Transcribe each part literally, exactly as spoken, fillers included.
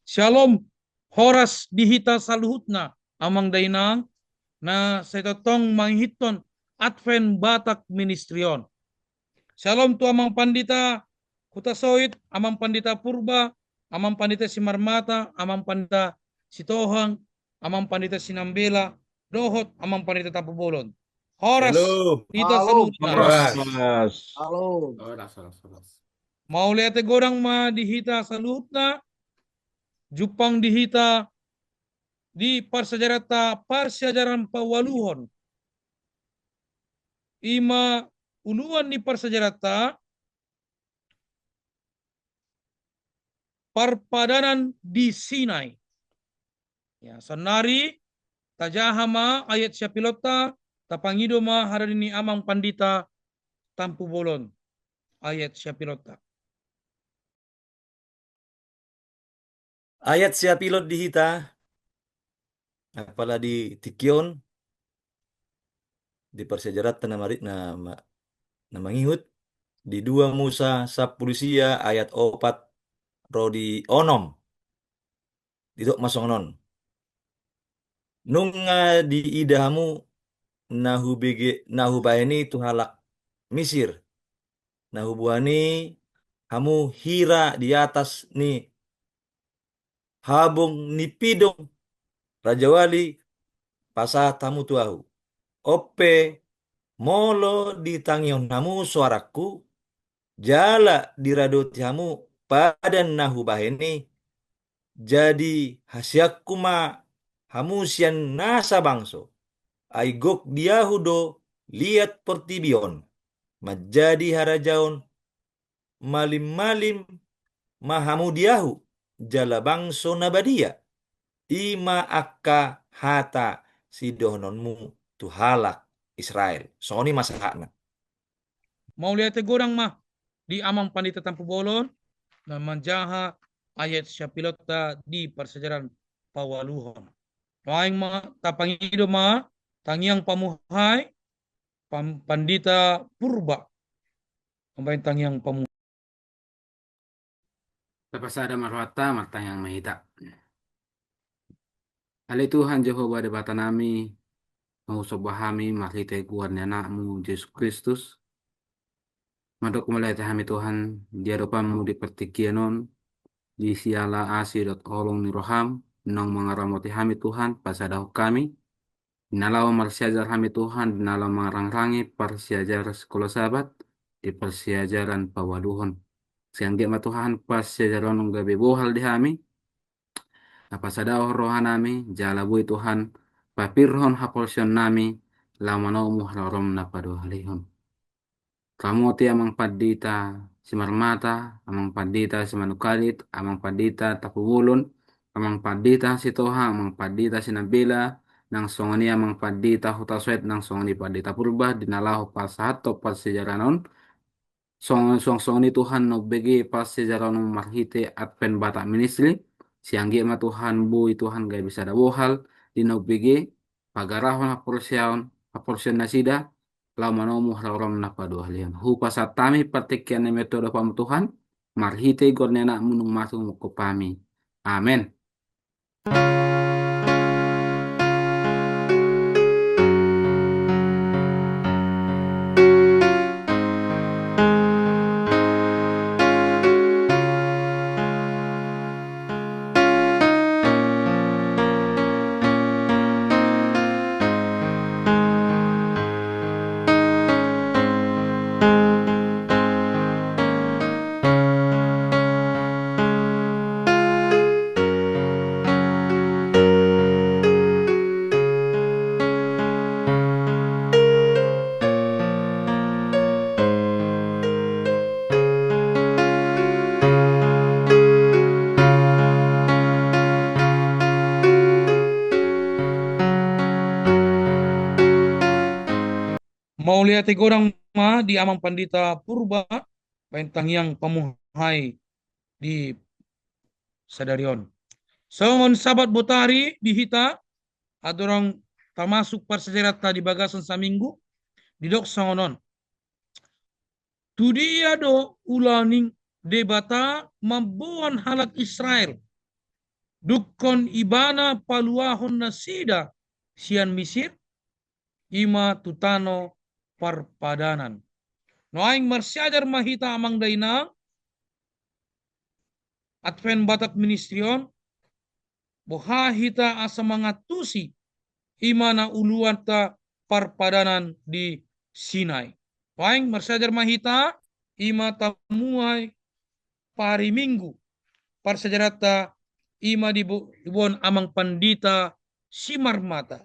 Syalom, horas di hita saluhutna, amang dainang, na sai tongtong mangihuthon Advent Batak Ministry on. Syalom tu amang pandita Hutasoit, amang pandita Purba, amang pandita Simarmata, amang pandita Sitohang, amang pandita Sinambela, dohot amang pandita Tampubolon. Horas. Syalom. Hita saluhutna. Horas. Horas. Syalom. Horas, horas, horas. Mauliate godang ma di hita saluhutna, jumpang di hita di parsiajaranta parsiajaran paualuhon. I ma uluan ni parsiajaranta, parpadanan di Sinai. Ya, saonnari tajaha ma ayat siapilonta, tapangido ma harani ni amang pandita Tampubolon ayat siapilonta. Ayat siapilon di hita, apala di tingki on, di parsiajaranta na mari-, na ma-, na mangihut, di dua Musa sampulu sia ayat opat ro di onom. Didok ma songon on. Nunga diida hamu na hubege-, na hubahen i tu halak Misir, na huboan i hamu hira di atas ni habong ni Pidong, rajawali pasahat hamu tu ahu. On pe, molo ditangihon hamu soarangku, jala diradoti hamu padan na hubahen i, jadi hasianku ma hamu sian nasa bangso. Ai gok di ahu do liat portibi on, manjadi harajaon malim-malim ma hamu di ahu, jala bangso na badia. I ma angka hata sidohononmu tu halak Israel. Songon i ma sahatna. Mauliate godang ma di amang pandita Tampubolon na manjaha ayat siapilonta di parsiajaran paualuhon. Nuaeng ma tapangido ma tangiang pamuhai, pam-, pandita Purba. Mambahen tangiang pamuhai. Tapasada ma rohanta, martangiang ma hita. Ale Tuhan Jahowa Debata nami, na husomba hami marhite goar ni Anakmu Jesus Kristus. Mandok mauliate hami Tuhan, di adopanmu di partingkian on, di siala asi dohot holong ni roham, naung mangaramoti hami Tuhan, pasadahon hami, di na laho marsiajar hami Tuhan, di na laho mangarangrangi parsiajar Sikola Sabat, di parsiajaran paualuhon. Sai anggiat ma Tuhan parsiajaran on gabe bohal di hami, na pasadahon roha nami, jala boi Tuhan, papirhon haporseaon nami, laho manomu haroromna paduahalihon. Ramoti amang pandita Simarmata, amang pandita Simanungkalit, amang pandita Tampubolon, amang pandita Sitohang, amang pandita Sinambela, nang songon i amang pandita Hutasoit, nang songon i pandita Purba, di na laho pasahathon parsiajaran on, song-, song-, songon i Tuhan na umbege parsiajaran on marhite Advent Batak Ministry, sai anggiat ma Tuhan boi Tuhan gabe sada bohal, di na umbege pagarahon haporseaon, haporseaon nasida, laho manomu haroromna paduahalihon. Hupasahat hami partingkian nami on tu adopanmu Tuhan, marhite goar ni Anakmu naung mate manghuphop hami. Amen. Mauliate godang ma di amang pandita Purba, bahen tangiang pamuhai di sadari on. Songon Sabat botari di hita, andorang tamasuk parsiajaranta di bagasan saminggu, didok songon on. Tudia do ulaon ni Debata mamboan halak Israel Dungkon Ibana paluahon nasida sian Misir, i ma tu tano parpadanan. Nuaeng marsiajar ma hita amang dainang, Advent Batak Ministry on, boha hita asa mangantusi i ma na uluanta parpadanan di Sinai. Nuaeng marsiajar ma hita, i ma tamuai pari Minggu. Parsiajaranta i ma dibo-, diboan amang pandita Simarmata.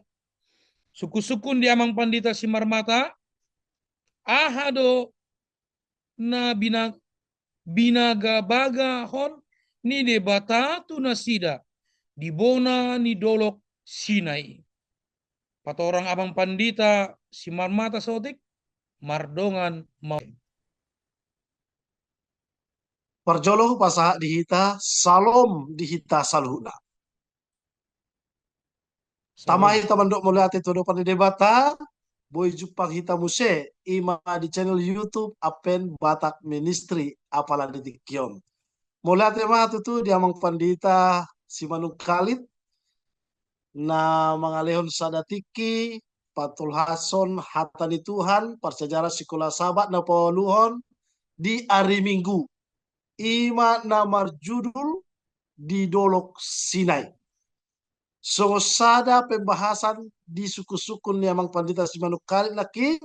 Sungkun-sungkun di amang pandita Simarmata, aha do na bina-, binagabagahon ni Debata tu nasida di bona ni dolok Sinai? Patorang amang pandita Simarmata saotik, mardongan ma. Parjolo hupasahat di hita, salom di hita saluhutna. Tama hita mandok mauliate tu adopan ni Debata, boi jumpang hita muse, i ma di channel YouTube Advent Batak Ministry, apala di tingki on. Mauliate ma tutu di amang pandita Simanungkalit, na mangalehon sada tingki, patolhashon hata ni Tuhan, parsiajaran sikola Sabat na pauluhon di ari Minggu. I ma na marjudul di dolok Sinai. Songon sada pembahasan di sungkun-sungkun ni amang pandita Simanungkalit nangkin,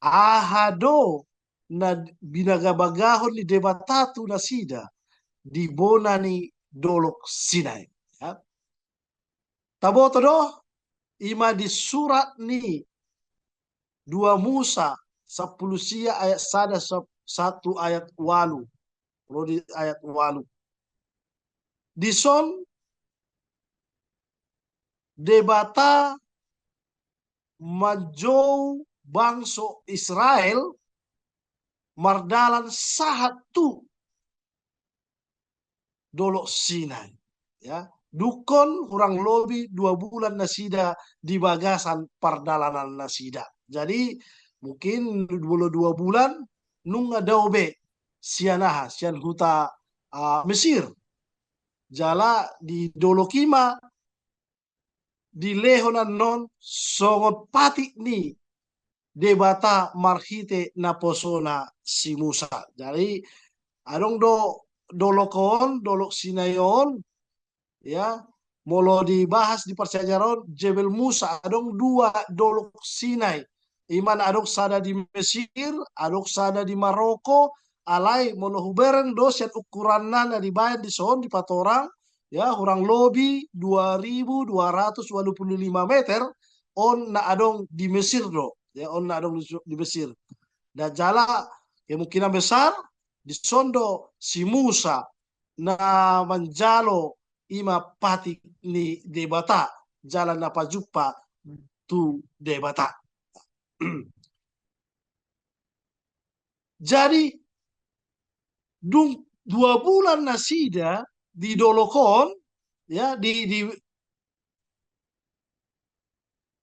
aha do na binagabagahon ni Debata tu nasida di bona ni dolok Sinai. Ya. Taboto do, i ma di surat ni dua Musa, sampulu sia ayat sada sa-, sahat tu ayat ualu. Ro di ayat ualu. Dison Debata manjou bangso Israel mardalan sahat tu dolok Sinai. Ya, dungkon hurang lobi dua bulan nasida di bagasan pardalanan nasida. Jadi, mungkin molo dua bulan, nunga dao be sian aha, sian huta, ah, Mesir. Jala di dolok i ma dilehon annon songon patik ni Debata marhite naposona si Musa. Jadi, adong do dolok on, dolok Sinai on, ya, molo dibahas di parsiajaran on, Jebel Musa, adong dua dolok Sinai. I ma na adong sada di Mesir, adong sada di Maroko, alai molo hubereng do sian ukuranna na dibaen dison dipatorang, ya, hurang lobi dua ribu dua ratus walu pulu lima meter, on na adong di Mesir do, ya, on na adong di, di Mesir. Dan jala kemungkinan besar dison do si Musa na manjalo i ma patik ni Debata, jala na pajumpa tu Debata. Jadi, dung dua bulan nasida di dolok on, ya, di, di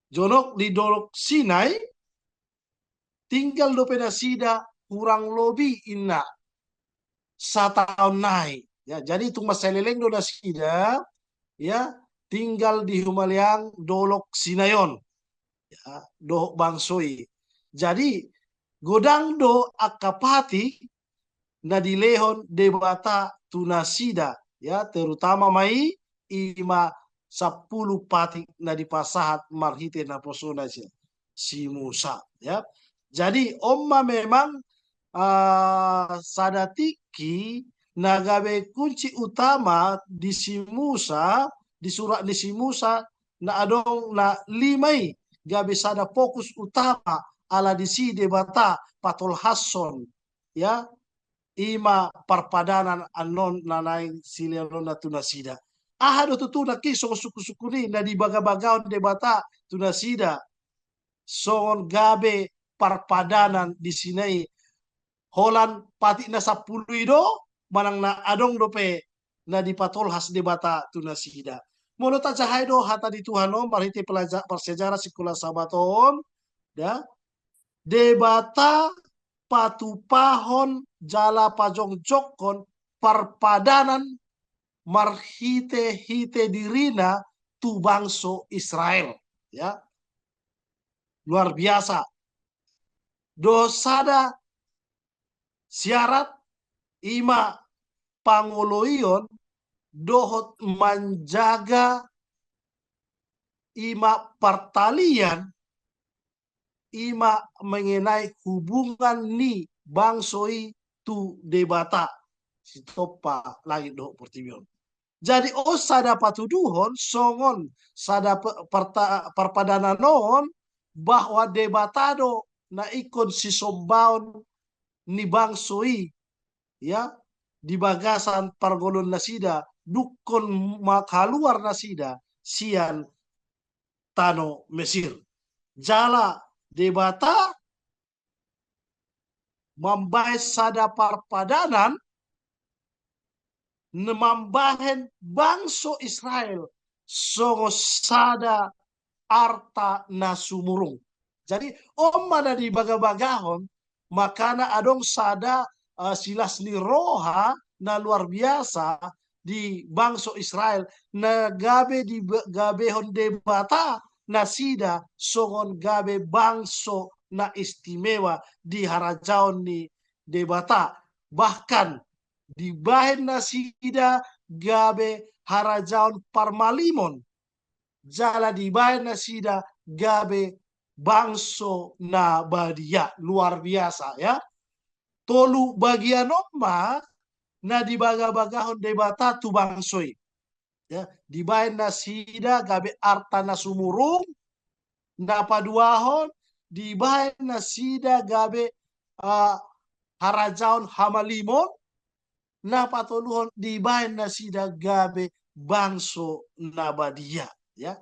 jonok di dolok Sinai, tinggal dope nasida hurang lobi inna sataon nai. Ya, jadi tung mansai leleng do nasida, ya, tinggal di humaliang dolok Sinai on. Ya, dohot bangso i. Jadi, godang do angka patik na dilehon Debata tu nasida, ya, terutama ma i, i ma sampulu patik na dipasahat marhite naposona si, si Musa, ya. Jadi, on ma memang, ah, sada tingki na gabe kunci utama di si Musa, di surat ni si Musa, na adong na lima i, gabe sada fokus utama ala disi Debata patolhashon, ya, i ma parpadanan annon na naeng silehononna tu nasida. Aha do tutu nangkin songon sungkun-sungkun i na dibagabagahon Debata tu nasida songon gabe parpadanan di Sinai? Holan patik na sampulu i do, manang na adong dope na dipatolhas Debata tu nasida. Molo tajahai do hata ni Tuhan on marhite pelaja-, parsiajaran sikola Sabat on, ya, Debata patupahon jala pajongjongkon parpadanan marhite-hite dirina tu bangso Israel. Ya. Luar biasa. Dohot sada syarat, ima pangoloion dohot manjaga, ima partalian, ima mengenai hubungan ni bangso i tu Debata sitompa langit dohot portibi on. Jadi on sada patuduhon songon sada pe-, parta-, parpadanan on bahwa Debata do na ingkon sisombaon ni bangso i, ya, di bagasan parngoluon nasida, dungkon manghaluar nasida sian tano Mesir. Jala Debata mambahen sada parpadanan, na mambahen bangso Israel songon sada arta na sumurung. Jadi, on ma na dibagabagahon, makana adong sada, eh, silas ni roha na luar biasa di bangso Israel, na gabe di, gabehon Debata nasida songon gabe bangso na istimewa di harajaon ni Debata. Bahkan dibahen nasida gabe harajaon parmalimon, jala dibahen nasida gabe bangso na badia. Luar biasa, ya. Tolu bagian on ma na dibagabagahon Debata tu bangso i. Ya, dibahen nasida gabe arta na sumurung, na paduahon dibahen nasida gabe, ah, harajaon hamalimon, na patoluhon dibahen nasida gabe bangso na badia, ya.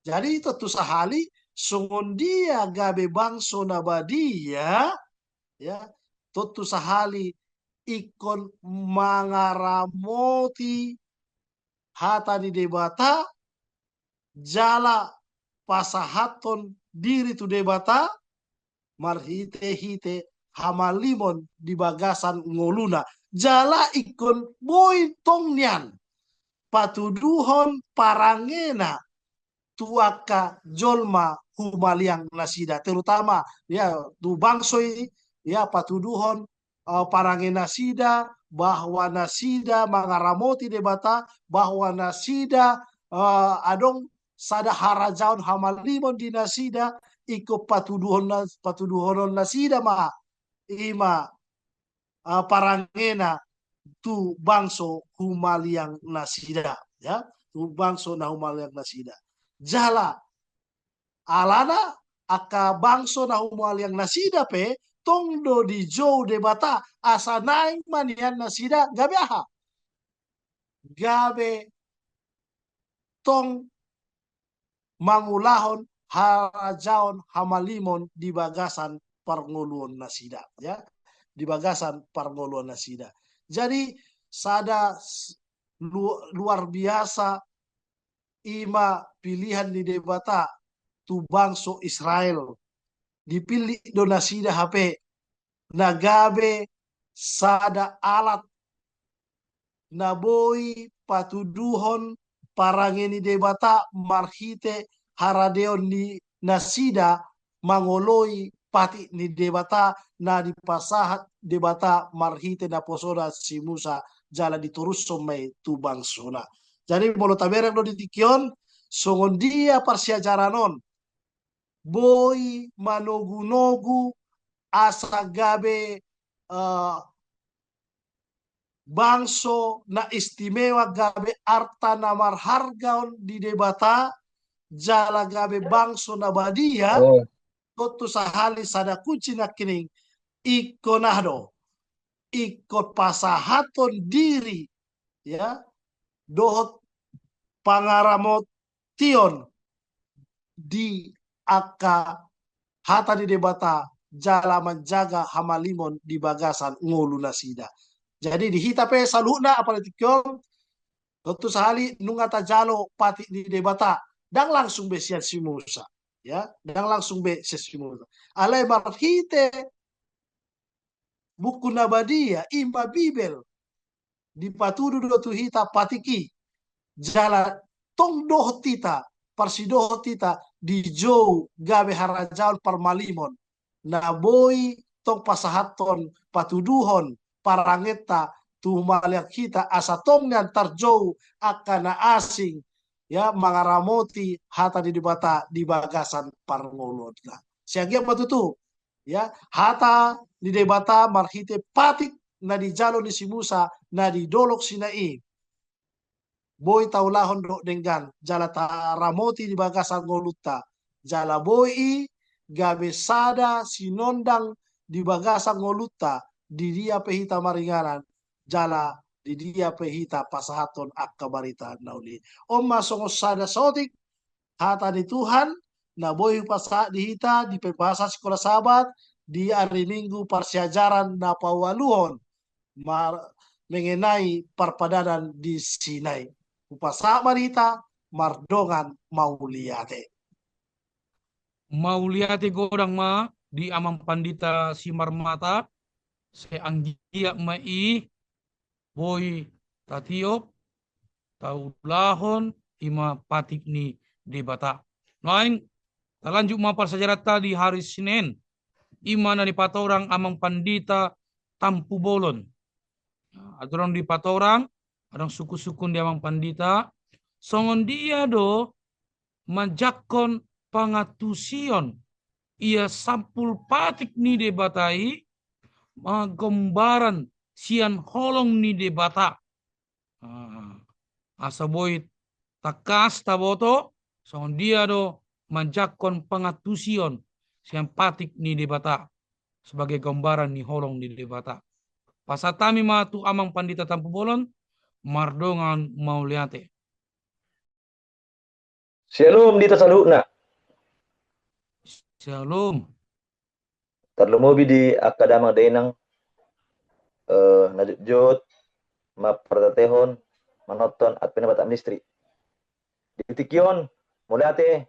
Jadi tontu sahali songon dia gabe bangso na badia, ya, tontu sahali ingkon mangaramoti hata ni Debata, jala pasahathon diri tu Debata, marhite-hite hamalimon di bagasan ngoluna. Jala ingkon boi tong nian patuduhon parangena tu angka jolma humaliang nasida, terutama, ya, tu bangso i, ya, patuduhon, eh, parange nasida, bahwa nasida mangaramoti Debata, bahwa nasida, eh, adong sada harajaon hamalimon di nasida, ingkon patuduhon na-, patuduhonon nasida ma, ima, eh, parangena tu bangso humaliang nasida, ya, tu bangso na humaliang nasida. Jala alana angka bangso na humaliang nasida pe tong do dijou Debata, asa naeng ma nian nasida gabe aha? Gabe tong mangulahon harajaon hamalimon di bagasan parngoluon nasida, ya, di bagasan parngoluon nasida. Jadi sada s-, lu-, luar biasa ima pilihan ni Debata tu bangso Israel. Dipillit do nasida hape na gabe sada alat na boi patuduhon parange ni Debata marhite haradeon ni nasida mangoloi patik ni Debata na dipasahat Debata marhite naposona si Musa, jala ditorushon ma i tu bangsona. Jadi molo tabereng do di tingki on, songon dia parsiajaran on, boi manogunogu asa gabe, eh, bangso na istimewa, gabe arta na marharga on di Debata, jala gabe bangso na badia, oh, tontu sahali sada kunci nangkining, ingkon aha do, ingkon pasahathon diri, ya, dohot pangaramot tion di angka hata ni Debata jala manjaga hamalimon di bagasan ngolu nasida. Jadi di hita pe saluhutna, apala di tingki on, tontu sahali nunga tajalo patik ni Debata, ndang langsung be sian si Musa, ya, ndang langsung be sian si Musa. Alai marhite buku na badia, ima Bibel, dipatudu do tu hita patik i, jala tong dohot hita, parsidohot hita dijou gabe harajaon parmalimon, na boi tong pasahathon, patuduhon parangenta tu humaliang hita, asa tong nian tarjou angka na asing, ya, mangaramoti hata ni Debata di bagasan parngoluonna. Sai anggiat ma tutu, ya, hata ni Debata marhite patik na dijalo ni si Musa, na di Dolok Sinai i, boi taulahon dohot denggan, jala taramoti di bagasan ngolunta, jala boi i gabe sada sinondang di bagasan ngolunta, di dia pe hita maringanan, jala di dia pe hita pasahathon angka barita na uli. On ma songon sada sotik hata ni Tuhan na boi hupasahat di hita di pembahasan Sikola Sabat di ari Minggu parsiajaran na paualuhon, mar-, mengenai parpadanan di Sinai. Hupasahat ma di hita mardongan mauliate. Mauliate godang ma di Amang Pandita Simarmata, sai anggiat ma i boi tatiop, taulahon, i ma patik ni Debata. Naeng talanjut ma parsiajaranta di hari Senin, i ma na nipatorang Amang Pandita Tampubolon. Adong dipatorang, adong sungkun-sungkun di Amang Pandita, songon dia do manjangkon pangantusion ia sampulu patik ni Debata i, ma gombaran sian holong ni Debata. Ah, asa boi tangkas taboto songon dia do manjangkon pangantusion sian patik ni Debata sebagai gombaran ni holong ni Debata. Pasahat hami ma tu Amang Pandita Tampubolon, mardongan mauliate. Syalom di hita saluhutna. Syalom. Tarlumobi di angka damang dainang, eh, na jotjot mampartatehon, manonton Advent Batak Ministry. Di tingki on, mauliate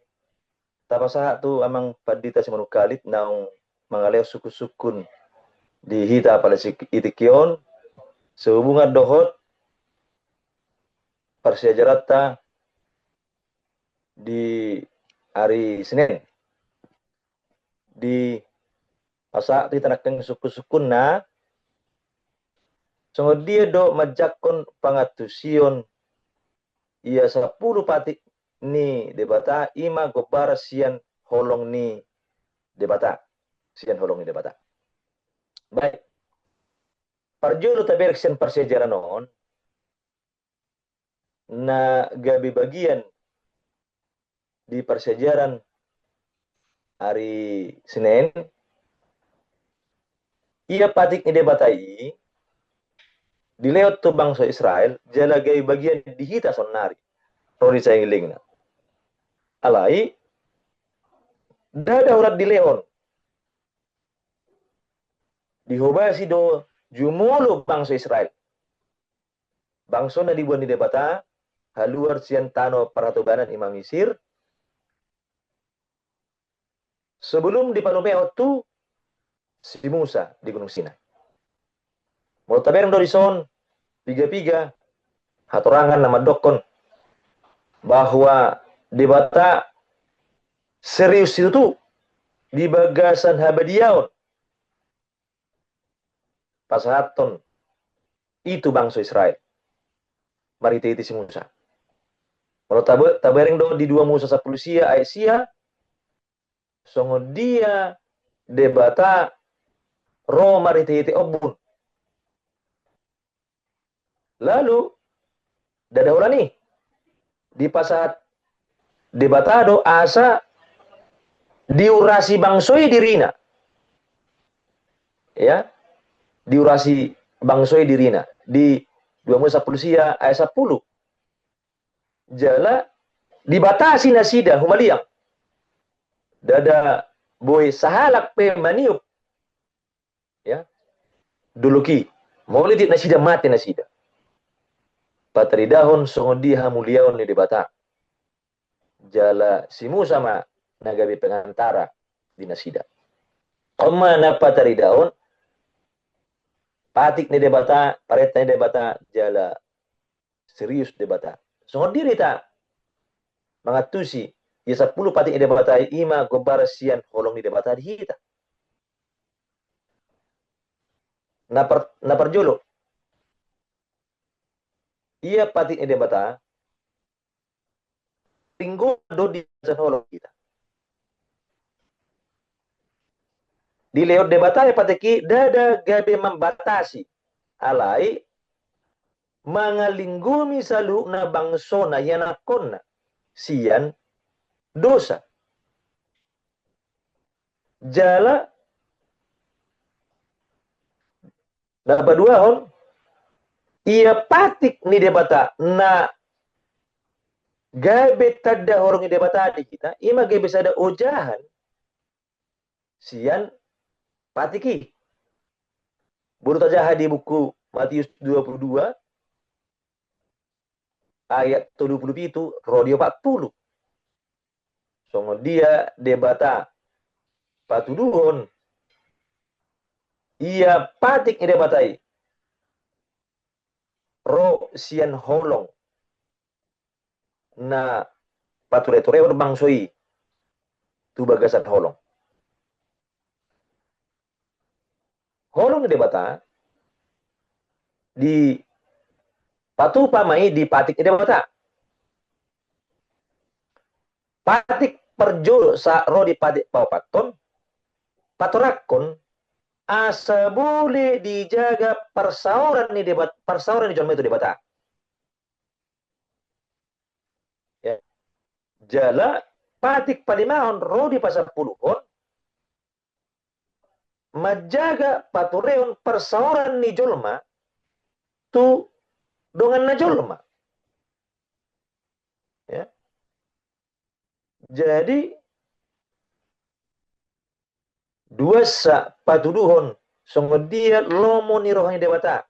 tapasahat tu Amang Pandita Simanungkalit naung mangalehon sungkun-sungkun di hita pala si-, di tingki on, sehubungan dohot parsiajaranta di ari Senin. Dipasahat tu hita nangkin sungkun-sungkunna, songon dia do manjangkon pangantusion ia sampulu patik ni Debata, i ma gombaran sian holong ni Debata. Sian holong ni Debata. Baik. Parjolo tabereng sian parsiajaran on, na gabe bagian di parsiajaran ari Senin, ia patik ni Debata i dilehon tu bangso Israel, jala gabe bagian di hita saonnari, ro di sahingolingna. Alai ndada holan dilehon, dihobasi do jumolo bangso Israel. Bangso na diboan ni Debata haluar sian tano parhatobanan, i ma Misir, sebelum dipalumehon tu si Musa di Gunung Sinai. Molo tabereng do dison piga-piga hatorangan na mandokkon bahwa Debata serius situtu di bagasan habadiaon pasahathon i tu bangso Israel marhite-hite si Musa. Molo tabe-, tabereng do di dua Musa sampulu sia ayat sia, songon dia Debata ro marhite-hite ombun. Lalu ndada holan i, dipasahat Debata do asa diurasi bangso i dirina. Ya, diurasi bangso i dirina. Di dua Musa sampulu sia ayat sampulu. Jala dibatasi nasida humaliang. Ndada boi sahalak pe maniop, ya, dolok i. Molo idiot nasida, mate nasida. Pataridahon songon dia hamuliaon ni Debata. Jala si Musa ma na gabe pengantara di nasida. On ma na pataridahon patik ni Debata, parenta ni Debata, jala serius Debata. Songon dia hita mangantusi ia sampulu patik ni Debata i, ima gombaran sian holong ni Debata di hita. Na par-, na parjolo, ia patik ni Debata, tinggal do di bagasan holong hita. Dilehon Debata ia patik i ndada gabe mambatasi, alai mangalinggomi saluhutna bangsona, ianakhonna sian dosa. Jala na paduahon, ia patik ni Debata na gabe tanda holong ni Debata di hita, ima gabe sada ojahan sian patik i. Boru tajaha di buku Matius dua pulu dua ayat tolu pulu pitu ro di opat pulu. Songon dia Debata patuduhon ia patik ni Debata i ro sian holong na patureturehon bangso i tu bagasan holong. Holong ni Debata dipatupa ma i di patik ni Debata. Patik parjolo sa ro di patik paopathon, patoranghon asa boi dijaga parsaoran ni Debat-, parsaoran ni jolma i tu Debata. Ya. Jala patik palimahon ro di pasampuluhon, manjaga paturehon parsaoran ni jolma tu donganna jolma. Ya. Jadi duansa patuduhon songon dia lomo ni roha ni Debata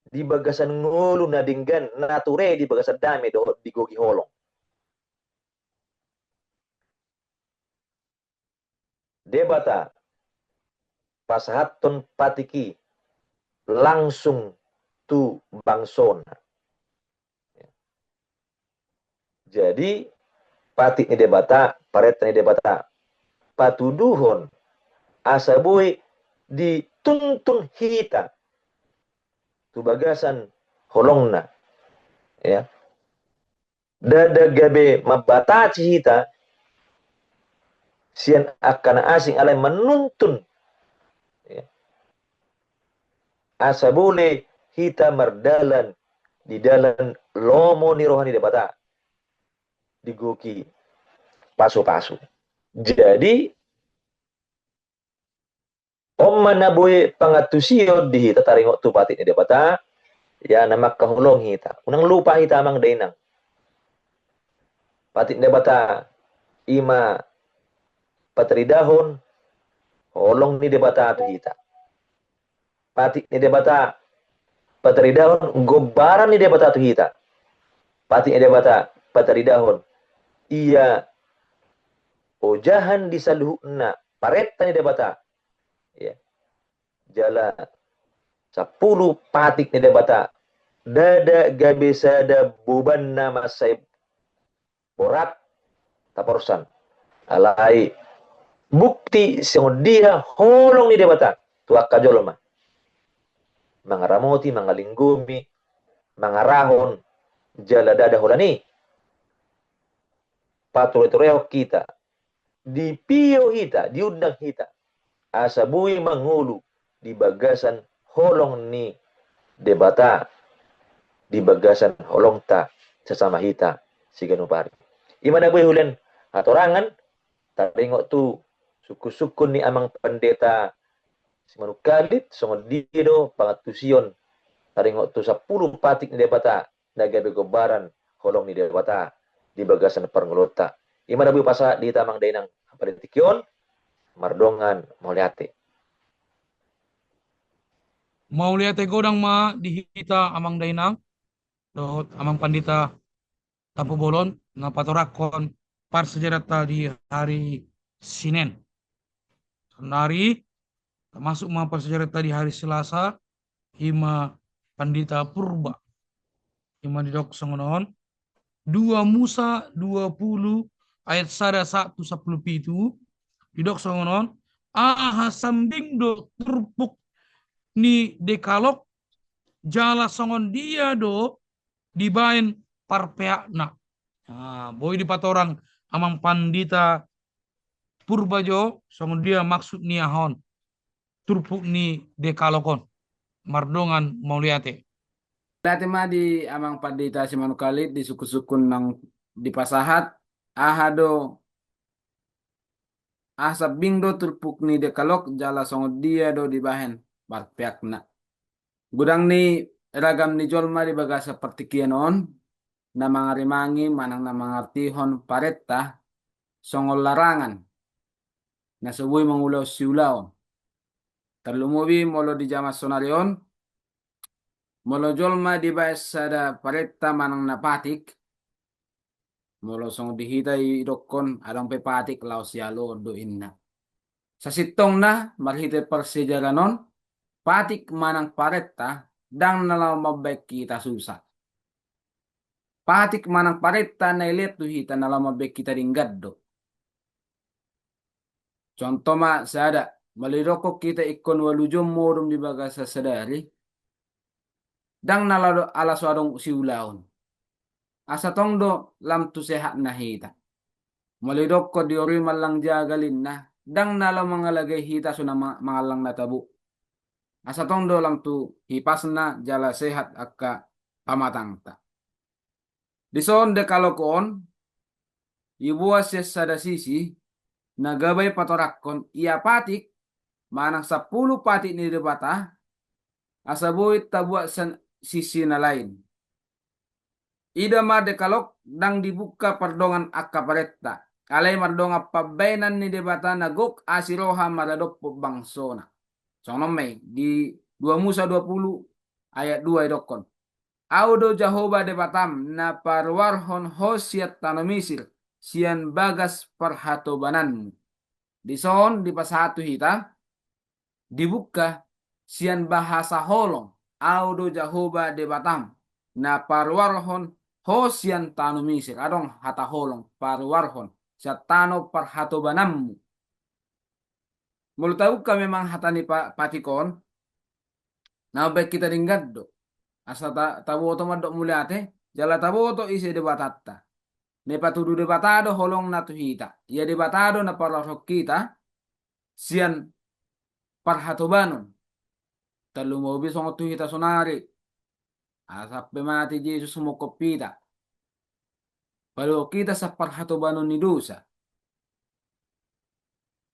di bagasan ngolu na denggan, na ture di bagasan dame dohot di gogi holong. Debata pasahathon patik i langsung tu bangsona. Jadi patik ni Debata, parenta ni Debata, patuduhon asa boi dituntun hita tu bagasan holongna. Ya. Ndada gabe mambatasi hita sian angka na asing, alai manuntun. Ya. Asa boi hita mardalan di dalan lomo ni roha ni Debata di gogi pasupasu. Jadi on ma na boi pangantusion di hita taringot tu patik ni Debata, ya, na mangkaholongi hita. Unang lupa hita amang dainang. Patik ni Debata ima pataridahon holong ni Debata tu hita. Patik ni Debata pataridahon gombaran ni Debata tu hita. Patik ni Debata pataridahon ia ojahan di saluhutna parenta ni Debata. Ya. Jala sampulu patik ni Debata ndada gabe sada boban na mansai borat taporsan. Alai bukti songon dia holong ni Debata tu angka jolma mangaramoti, mangalinggomi, mangarahon, jala ndada holan i patureturehon hita, dipio hita, diundang hita asa boi mangolu di bagasan holong ni Debata, di bagasan holongta sesama hita siganup ari. Ima na boi hulean hatorangan taringot tu sungkunsungkun ni amang pandita Simanungkalit, songon dia do pangantusion taringot tu sampulu patik ni Debata na gabe gombaran holong ni Debata di bagasan parngoluonta. Ima na boi hupasahat di hita amang dainang pada tingki on, mardongan mauliate. Mauliate godang ma di hita amang dainang dohot amang pandita Tampubolon na patoranghon parsiajaranta di hari Sinen. Sonari tamasuk ma parsiajaranta di hari Selasa, ima Pandita Purba. Ima didok songon on, dua Musa dua puluh ayat sada sahat tu sampulu pitu, didok songon on, aha sambing do turpuk ni dekalok, jala songon dia do dibaen parpeakna. Nah, boi dipatorang amang Pandita Purba jo, songon dia maksud ni aha on, turpuk ni dekalok on. Mardongan mauliate. Mauliate ma di amang Pandita Simanungkalit di sungkun-sungkun naung dipasahat, aha do, aha sambing do turpuk ni dekalok jala songon dia do dibaen parpeakna. Godang ni ragam ni jolma di bagasan partingkian on, na mangarimangi manang na mangartihon parenta songon larangan, na so boi mangulahon siulaon. Tarlumobi molo di jaman sonari on, molo jolma dibaen sada parenta manang na patik, molo songon di hita didokkon adong pe patik laho sialoon do inna. Sasintongna marhite parsiajaran on, patik manang parenta ndang na laho mambaen hita susa. Patik manang parenta na dilean tu hita na laho mambaen hita denggan do. Contoh ma sada, molo didokkon hita ingkon ualu jom modom di bagasan sadari, ndang na laho do ala so adong siulaon. Asa tong do lam tu sehatna hita. Molo didokkon diorui mallang jagal inna, ndang na laho mangalagai hita so na ma-, mangallang na tabo. Asa tong do lam tu hipasna jala sehat angka pamatangta. Dison dekalok on, diboan sian sada sisi, na gabe patorangkon ia patik, manang sampulu patik ni Debata, asa boi tabuat sian sisi na lain. Ida ma dekalok ndang dibuka pardongan angka parenta, alai mardongan pambaenan ni Debata na gok asi roha maradophon bangsona. Songon on ma i di dua Musa dua puluh ayat dua didokkon. Ahu do Jahowa Debatam, na paruarhon ho sian tano Misir, sian bagas parhatobananmu. Dison dipasahat tu hita, dibuka sian bahasa holong, ahu do Jahowa Debatam, na paruarhon ho sian tano Misir, adong hata holong, paruarhon, sian tano parhatobananmu. Molo tabuka memang hata ni pa-, patik on, na mambaen hita denggan do. Asa ta-, taboto mandok mauliate, jala taboto ise Debatanta. Na ipatudu Debata do holongna tu hita. Ia Debata do na paruarhon hita, sian parhatobanon. Tarlumobi songon tu hita sonari. Asa pe mate Jesus manghophop hita. Paluahon hita sian parhatobanon ni dosa.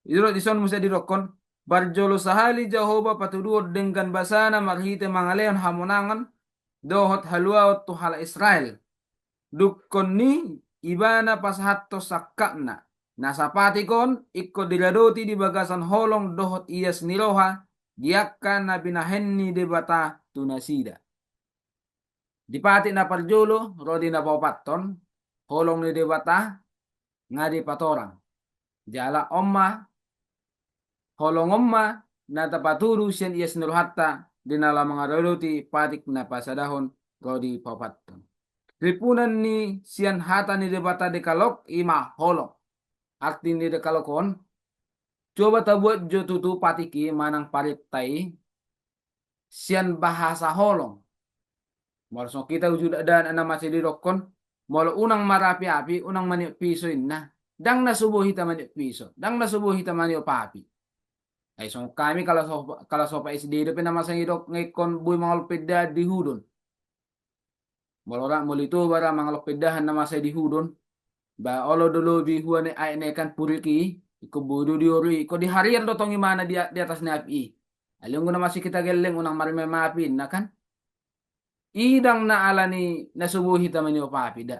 Didok dison muse didokkon, parjolo sahali Jahowa patuduhon denggan basana marhite mangalehon hamonangan, dohot haluaon tu halak Israel. Dungkon ni ibana pasahathon sangkapna, nasa patik on ingkon diradoti di bagasan holong dohot ias ni roha, di angka na binahen ni Debata tu nasida. Di patik na parjolo, ro di na paopathon, holong ni Debata, nga dipatorang. Jala on ma, holong on ma, na tapatudu sian ias ni rohanta, di na laho mangaradoti patik na pasadahon ro di paopathon. Rimpunan ni sian hata ni Debata dekalok, ima holong. Arti ni dekalok on, coba tabuat jo tutu patik i manang parenta i, sian bahasa holong. Molo songon hita uju dakdanak na masa i didokkon, molo unang marapi-api, unang maniop piso inna. Ndang na so boi hita maniop piso, ndang na so boi hita maniop api. Ai songon hami kala so-, kala sopa S D dope na masa i didok nga ingkon boi mangalop pindahan di hudon. Molo ra, molo i Toba ra mangalop pindahan na masa i di hudon. Ba olo do lobi hua ni aek na i kan purik i, ingkon boi do dioru i, ingkon diharian do tong imana di a-, di atas ni api i. Alai anggo na masa i hita gelleng unang marmeam api inna kan. I ndang na ala ni na so boi hita maniop api da.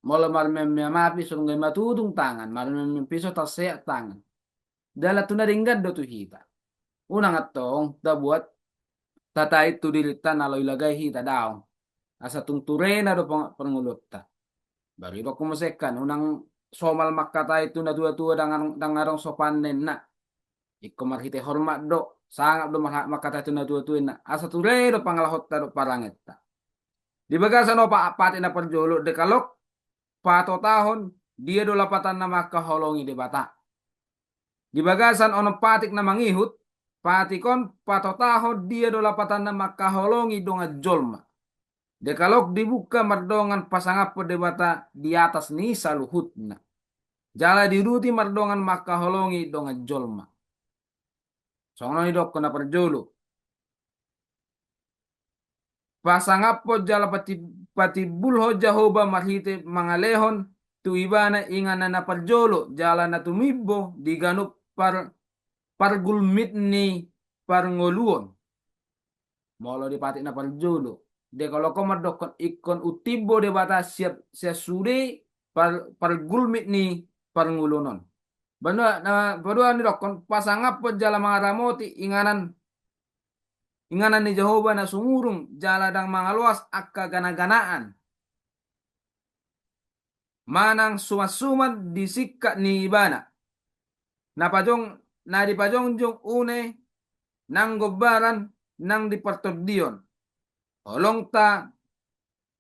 Molo marmeam-meam api so dung i matutung tangan, marmeam-meam piso tarseat tangan. Jala tu na denggan do tu hita. Unang antong tabuat tatait tu dirinta na laho ilagai hita, daong. Asa tung turena do pang-, parngoluonta. Baru didok muse kan, unang somal mangkatai tu natua-tua ndang adong, ndang adong sopanna inna. Ingkon marhite hormat do, Sangap do marha-, mangkatai tu natua-tua inna, asa ture do pangalahonta dohot parangenta. Di bagasan opat patik na parjolo, dekalok, patotahon dia do lapatanna mangkaholongi Debata. Di bagasan onom patik na mangihut, patik on patotahon dia do lapatanna mangkaholongi dongan jolma. Dekalok dibuka mardongan pasangaphon Debata di atas ni saluhutna. Jala diuduti mardongan mangkaholongi dongan jolma. Songon on didokkon na parjolo. Pasangaphon jala pati-, patimbulhon Jahowa marhite mangalehon tu ibana inganan na parjolo, jala na tumimbo di ganup par-, pargulmit ni parngoluon. Molo di patik na parjolo, dekalok on mandokkon ingkon utimbo Debata sian, sian sude par-, pargulmit ni parngoluon on. Banua, na, banua nidokkon, pasangaphon jala mangaramoti inganan, inganan ni Jahowa na sumurung jala ndang mangaloas angka gana-ganaan. Manang suman-suman di singkat ni ibana. Na pajong, na dipajongjong une nang gombaran nang di partondion. Holongta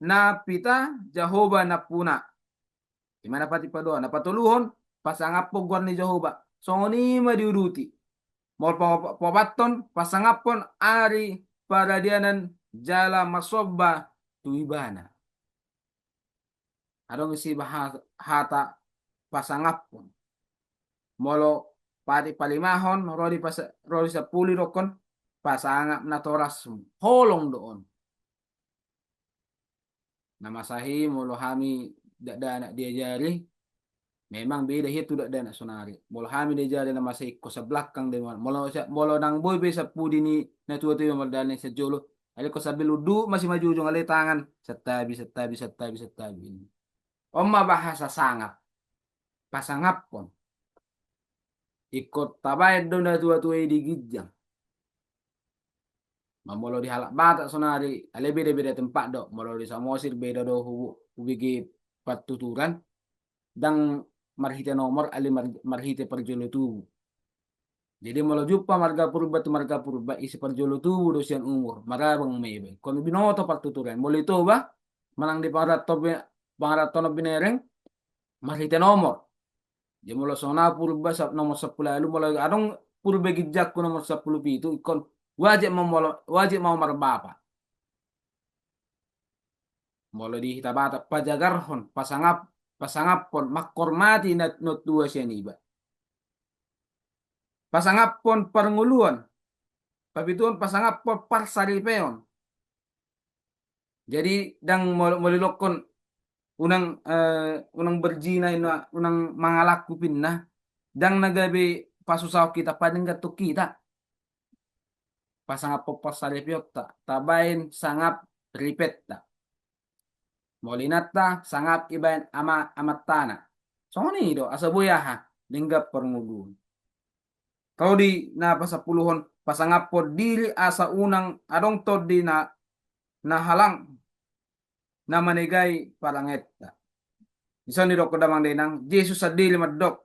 na pita Jahowa nampuna. Ima na patik paduahon, na patoluhon, pasangaphon goar ni Jahowa. Songon i ma diuduti. Molo pa-, pa-, paopathon, pasangaphon ari paradianan jala marsomba tu ibana. Adong isi baha-, hata pasangaphon. Molo patik palimahon, ro di pas-, ro di sampulu didokkon, pasangap natorasmu. Holong do on. Na masa i molo hami dakdanak diajari, memang beda hita tu dakdanak sonari. Molo hami diajari na masa i kosa belakang de, molo, molo nang boi pe sampudi ni natua-tua i mardalani sian jolo, alai kosa belu du masi maju ujung alai tangan, santabi, santabi, santabi, santabi. On ma bahasa sangap. Pasangaphon. Ingkon tabaen do natua-tua i di ginjang. Ma molo di halak Batak sonari, alai beda-beda tempat do. Molo di Samosir beda do hu-, hubege partuturan, ndang marhite nomor, alai mar-, marhite parjolo tubu. Jadi molo jumpa marga Purba tu marga Purba, isi parjolo tubu do sian umur, marabang ma iba. Ingkon binoto partuturan. Molo i Toba, manang di pangaranto-, pangarantoan Binereng, marhite nomor. Jadi molo songon au Purba sa-, nomor sampulu ualu, molo adong Purba ginjangku nomor sampulu pitu, ingkon wajib ma molo, wajib ma marbapa. Molo di hita Batak, pajagarhon, pasangap-, pasangaphon, manghormati na, na tua sian iba. Pasangaphon parngoluon, papituhon pasangaphon parsaripeon. Jadi, ndang mol-, molo didokkon unang, eh, unang berzina, ina, unang mangalangkup inna, ndang na gabe pasusahon hita, padengganhon hita. Pasangaphon parsaripeonta, tabaen sangap ripenta. Molo inanta, sangap ibaen ama-, amantana. Songon i do, asa boi aha, denggan parngoluon. Ro di na pasampuluhon, pasangaphon diri asa unang adong tondi na, na halang na manegai parangenta. Dison didokkon damang dainang, Jesus sandiri mandok,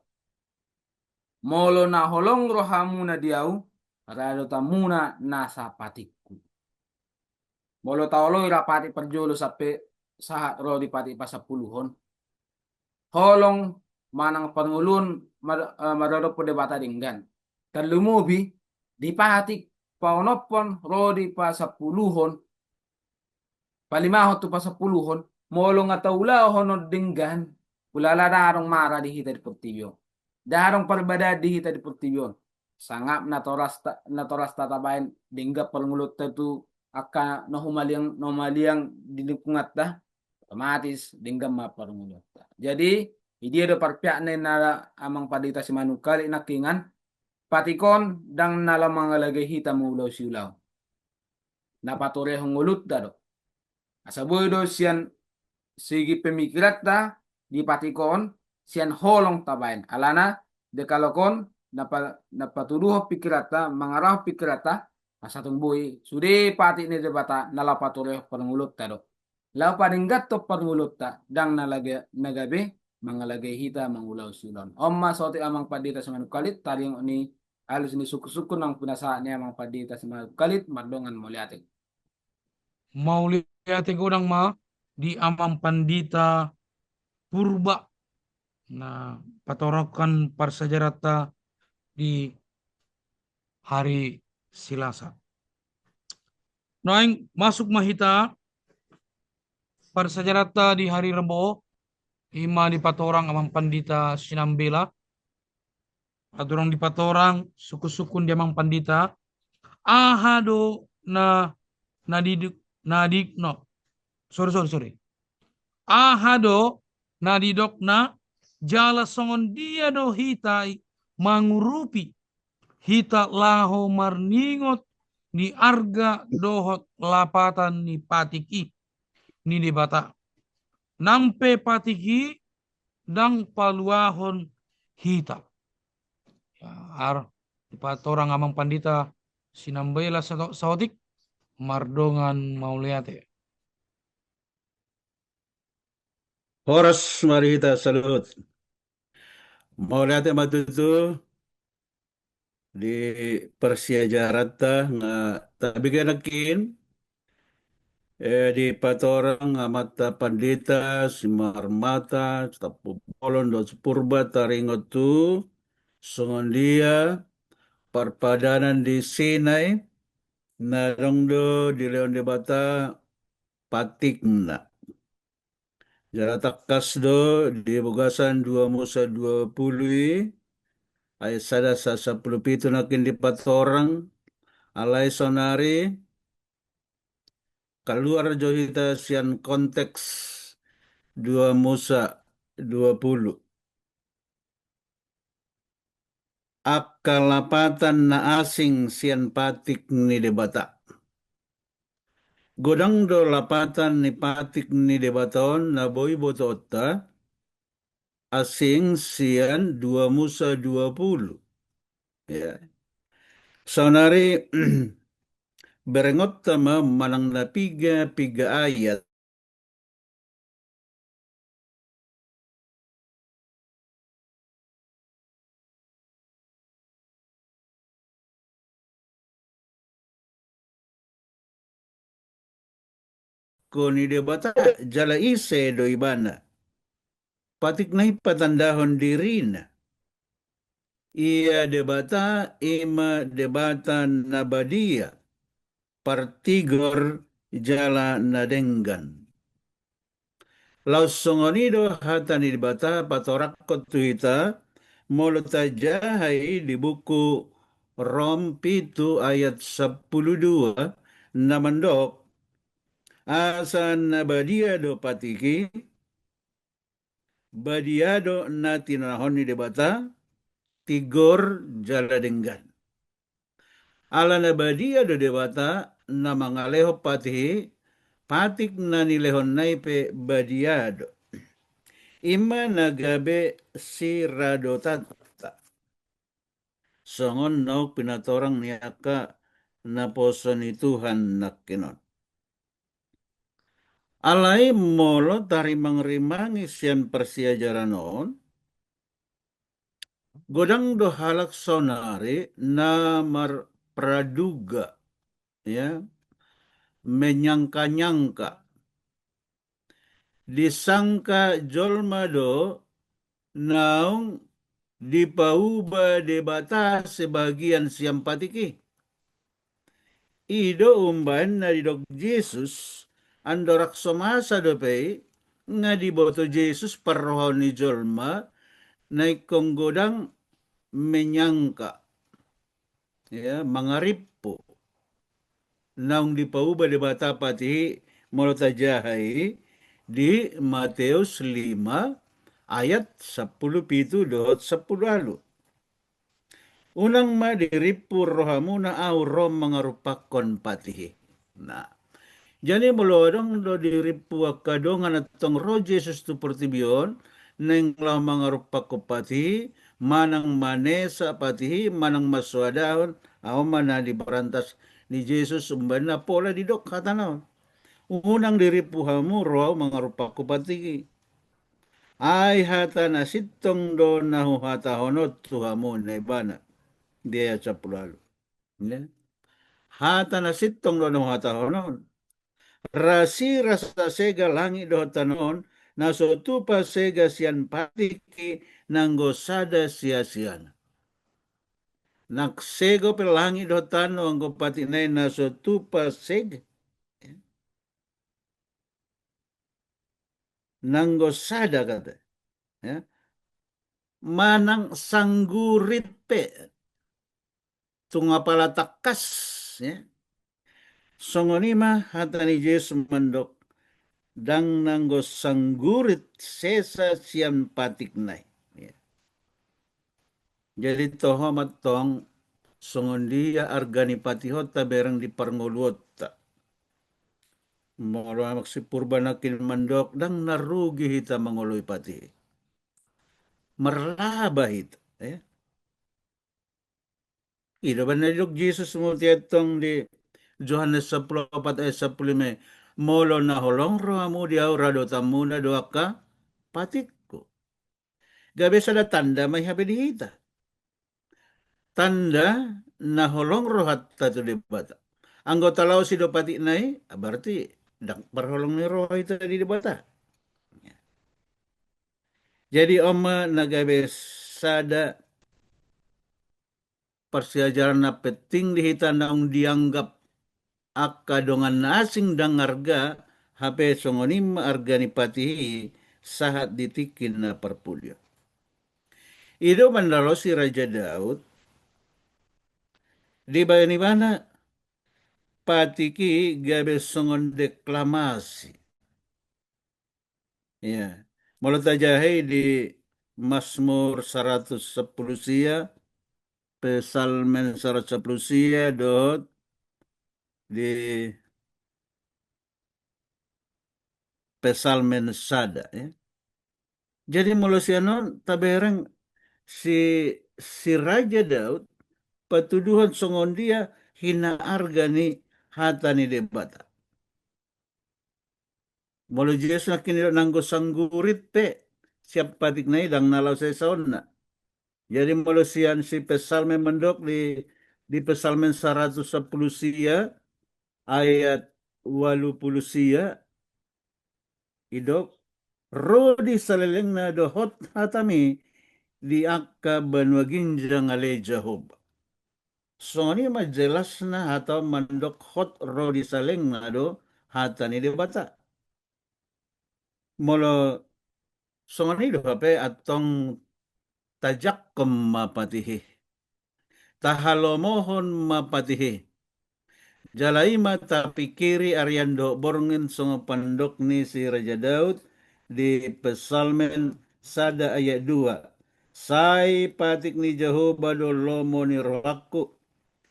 molo na holong rohamuna di au, radotanmuna nasa patikku. Molo taoloi ra patik parjolo sampe sahat ro di patik pasampuluhon, holong manang parngoluon mar-, eh, maradophon Debata denggan. Tarlumobi di patik paonomhon ro di pasampuluhon, palimahon tu pasampuluhon, molo nga taulahon on denggan, ulala ndang adong mara di hita di portibi on. Ndang adong parbadaan di hita di portibi on. Sangap natorasta, natorasta tabaen denggan parngoluonta tu angka na humaliang, na humaliang di lingkunganta, otomatis denggan ma parngoluonta. Jadi, i dia do parpeakna inna amang pandita Simanungkalit nangkiningan, patik on ndang na laho mangalagei hita mangulahon siulaon. Na paturehon ngolunta do. Asa boi do sian segi pemikiranta di patik on, sian holong tabaen. Alana, dekalok on, na pa-, na patuduhon pikiranta, mangarahon pikiranta, asa tung boi, sude patik ni Debata, na laho paturehon parngoluonta do. Laho padengganhon parngoluonta, ndang na lage-, na gabe, mangalagei hita, mangulahon siulaon. On ma saotik amang pandita Simanungkalit, taringot ni alus ni sungkun-sungkun naung pinasahat ni Amang Pandita Simanggungkalit mardongan mauliate. Mauliate godang ma di Amang Pandita Purba na patorangkon parsiajaranta di hari Selasa. Naeng masuk ma hita parsiajaranta di hari Rebo, ima dipatorang Amang Pandita Sinambela. Andorang dipatorang sungkun-sungkun di Amang Pandita, aha do na, na di, na di, no. Sorry, sorry, sorry. Aha do na didokna, jala songon dia do hita i mangurupi hita laho marningot di arga dohot lapatan ni patik i ni Debata. Nang pe patik i ndang paluahon hita. Ya, ar, dipatorang Amang Pandita Sinambela sato-, saotik, mardongan mauliate. Horas ma di hita saluhut. Mauliate ma tutu di parsiajaranta nga tabege nangkin, eh, dipatorang Amanta Pandita Simarmata Tampubolon dohot Sipurba taringot tu songon dia parpadanan di Sinai na adong do dilehon Debata patikna. Jala tangkas do di bagasan dua Musa dua pulu i, ayat sada sahat sampulu pitu nangkin dipatorang, alai saonari kaluar jo hita sian konteks dua Musa dua pulu. Angka lapatan na asing sian patik ni Debata. Godang do lapatan ni patik ni Debata on na boi botoonta, asing sian dua Musa dua pulu. Ya. Saonari berengonta ma manang na piga, piga ayat ni Debata, jala ise do ibana. Patikna i patandahon dirina. Ia Debata ima Debata na badia, partigor jala na denggan. Laos songon i do hata ni Debata patorangkon tu hita, molo tajaha i di buku Rom pitu ayat sampulu dua, na mandok, asa na badia do patik i, badia do na tinandahon ni Debata, tigor jala denggan. Ala na badia do Debata na mangalehon patik i, patik na nilehonna i pe badia do. Ima na gabe siradotanta. Songon naung pinatorang ni angka naposo ni Tuhan nangkin on. Alai molo tarimang-rimangi sian parsiajaran on, godang do halak saonari na marpraduga, ya, menyangka-nyangka. Disangka jolma do naung dipauba Debata sebagian sian patik i. I do umbahen na didok Jesus, andorang so masa dope i, nga diboto Jesus parrohaon ni jolma, na ingkon godang menyangka, ya, mangarimpu. Naung dipauba Debata patik i, molo tajaha i di Mateus lima ayat sampulu pitu dohot sampulu ualu. Unang ma dirimpu rohamuna, Ahu ro mangarumpakkon patik i. Nah, jadi molo adong do dirimpu angka dongan antong ro Jesus tu portibi on, naeng laho mangarumpakkon patik i, manang manesa patik i, manang mansoadahon, aha ma na dibarantas ni Jesus umbahen na pola didok hatana on. Unang dirimpu hamu rohamu mangarumpakkon patik i. Ai hata na sintong do na huhatahon on tu hamu, ninna ibana. di ayat sampulu ualu. Ya. Hata na sintong do na huhatahon on. Rasirasa sega langit dohot tano on, na so tupa sega sian patik i nanggo sada siasiana. Nang sega pe langit dohot tano anggo patik nai na so tupa sega. Nanggo sada kata. Ya. Manang sanggurit pe. Tung apala tangkas, ya. Songon i ma hata ni Jesus mandok, ndang nanggo sanggurit sesa sian patik nai. Ya. Jadi toho ma tong songon dia arga ni patihonta bereng di parngoluonta. Molo Amak si Purba nangkin mandok, ndang na rugi hita mangoloi patih i. Marlaba hita, ya. I do umbahen na didok Jesus muse tong di Johannes sampulu opat ayat sampulu lima i, molo na holong rohamu di ahu, radotanmuna do angka patikku. Gabe sada tanda ma i hape di hita. Tanda na holong rohanta tu Debata. Anggo talaosi do patik nai, berarti ndang parholong ni roha hita di Debata. Jadi on ma na gabe sada parsiajaran na penting di hita naung dianggap angka dongan na asing ndang arga, hape songon i ma arga ni patih i sahat di tingki na parpudi on. I do umbahen na ro si Raja Daud, dibaen ibana patik i gabe songon deklamasi. Iya. Molo tajaha i di Mazmur saratus sampulu sia, Psalmen saratus sampulu sia dohot di Psalmen sada, ya. Jadi molo sian on tabereng si, si Raja Daud patuduhon songon dia hinaarga ni hata ni Debata. Molo Jesus nangkin didok nanggo sanggurit pe sian patik nai, ndang na laos sesaonna. Jadi molo sian si Psalmen mandok di, di Psalmen saratus sampulu sia ayat ualu pulu sia, didok, ro di salelengna do hot hatami di angka banua ginjang ale Jahowa. Songon i ma jelasna hata on mandok hot ro di salelengna do hata ni Debata. Molo songon i do hape antong tajangkon ma patik i. Tahalomohon ma patik i. Jala i ma tapingkiri arian dohot borngin songon pandok ni si Raja Daud di Psalmen sada ayat dua. Sai patik ni Jahowa do lomo ni rohangku.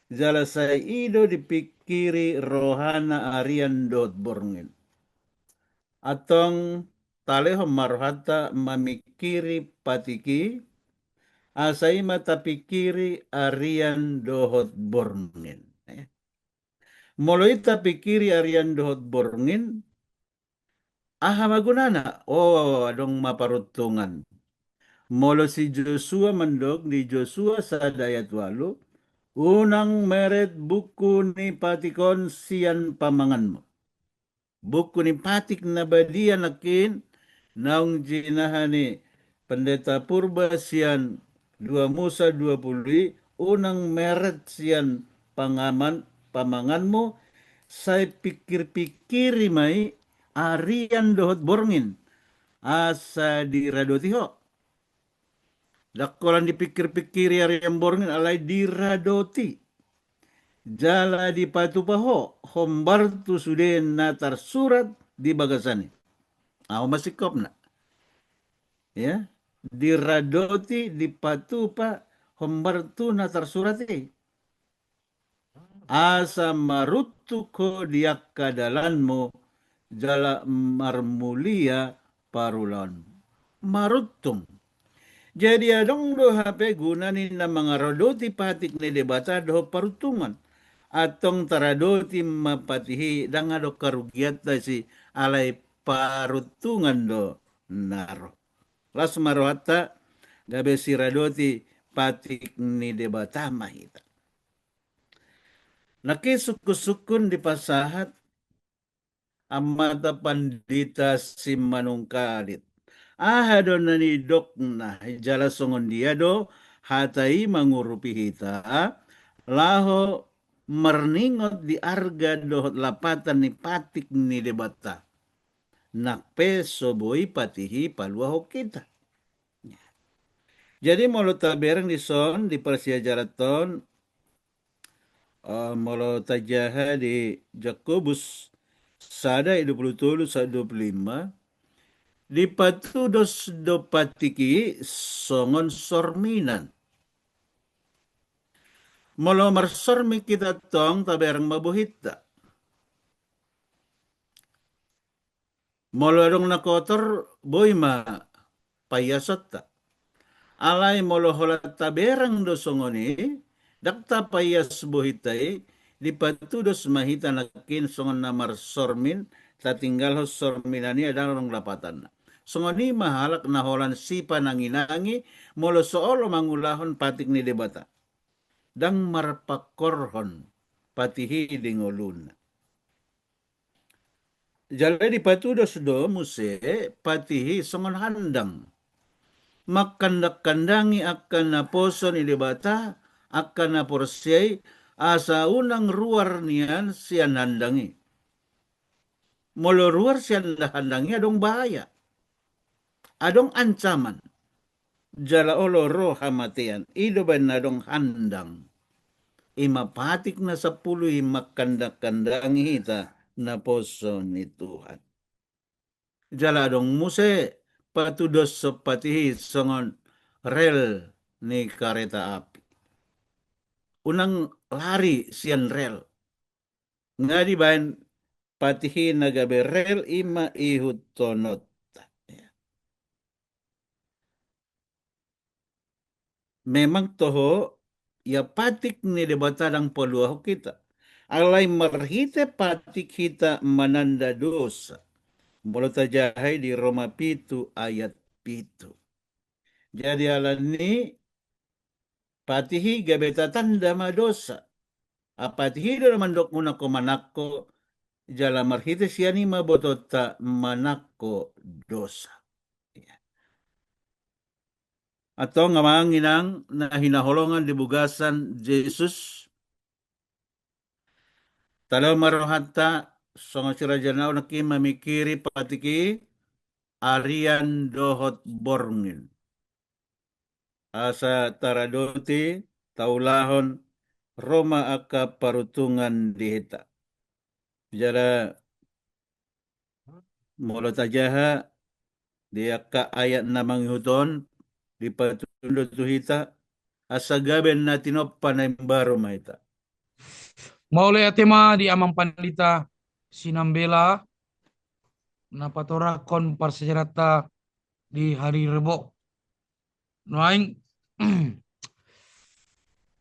Jala sai i do dipingkiri rohana arian dohot borngin. Antong talehon ma rohanta mamingkiri patik i, asa i ma tapingkiri arian dohot borngin. Eh. Molo i tapingkiri arian dohot borngin, aha ma gunana? O, adong ma paruntungan. Molo si Josua mandok di Josua sada ayat ualu, unang meret buku ni patik on sian pamanganmu. Buku ni patik na badia nangkin naung jinaha ni Pendeta Purba sian dua Musa dua pulu i, unang meret sian pangaman, pamanganmu, sai pingkir-pingkiri ma i arian dohot borngin, asa diradoti ho. Ndang holan dipingkir-pingkiri arian borngin, alai diradoti. Jala dipatupa ho hombar tu sude na tarsurat di bagasan i. Aha ma singkopna? Ya, diradoti, dipatupa hombar tu na tarsurat i. Asa maruntung ho di angka dalanmu, jala marmulia parulaonmu. Maruntung. Jadi adong do hape guna ni na mangaradoti patik ni Debata dohot paruntungan. Antong taradoti ma patik i, ndang adong harugianta disi, alai paruntungan do na ro. Las ma rohanta gabe siradoti patik ni Debata ma hita. Nangkin sungkun-sungkun dipasahat Amanta Pandita Simanungkalit. Aha do na nidokna, jala songon dia do hata i mangurupi hita laho marningot di arga dohot lapatan ni patik ni Debata, nang pe so boi patik i paluahon hita. Jadi molo tabereng dison di parsiajaran on, eh, molo tajaha di Jakobus sada ayat dua pulu tolu sahat dua pulu lima, dipatudos do patik i songon sorminan. Molo marsormin hita tong, tabereng ma bohinta. Molo adong na kotor, boi ma paiasonta. Alai molo holan tabereng do songon i, ndang tapaias bohinta i, dipatudos ma hita nangkin songon na marsormin, tatinggalhon sorminan i, ndang adong lapatanna. Songon i ma halak na holan sipanangi-nangi, molo so olo mangulahon patik ni Debata. Ndang marpangkorhon patik i di ngoluna. Jala dipatudos do muse patik i songon handang, mangkandang-kandangi angka naposo ni Debata, angka na porsea i, asa unang ruar nian sian handang i. Molo ruar sian handang i adong bahaya, adong ancaman. Jala olo ro hamatean, i do baen na adong handang. I ma patik na sampulu i, mangkandang-kandangi hita naposo ni Tuhan. Jala adong muse patudoshon patik i songon rel ni kareta api. Unang lari sian rel. Nga dibaen patik i na gabe rel, i ma ihuthononta. Memang toho, ia patik ni Debata ndang paluahon hita. Alai marhite patik hita mananda dosa. Molo tajaha i di Roma pitu ayat pitu. Jadi alani patik i gabe tatanda ma dosa. Ai patik i do na mandok unang ho manangko, jala marhite sian i ma botoonta manangko dosa. Antong amang inang na hinaholongan di bagasan Jesus, talehon ma rohanta songon si raja na nangkin mamingkiri patik i, arian dohot borngin. Asa taradoti, taulahon, ro ma angka paruntungan di hita. Jala molo tajaha di angka ayat na mangihut on, dipatuduhon do tu hita, asa gabe na tinompa na imbaru ma hita. Mauliate ma di Amang Pandita Sinambela, na patorangkon parsiajaranta di hari Rebo. Nuaeng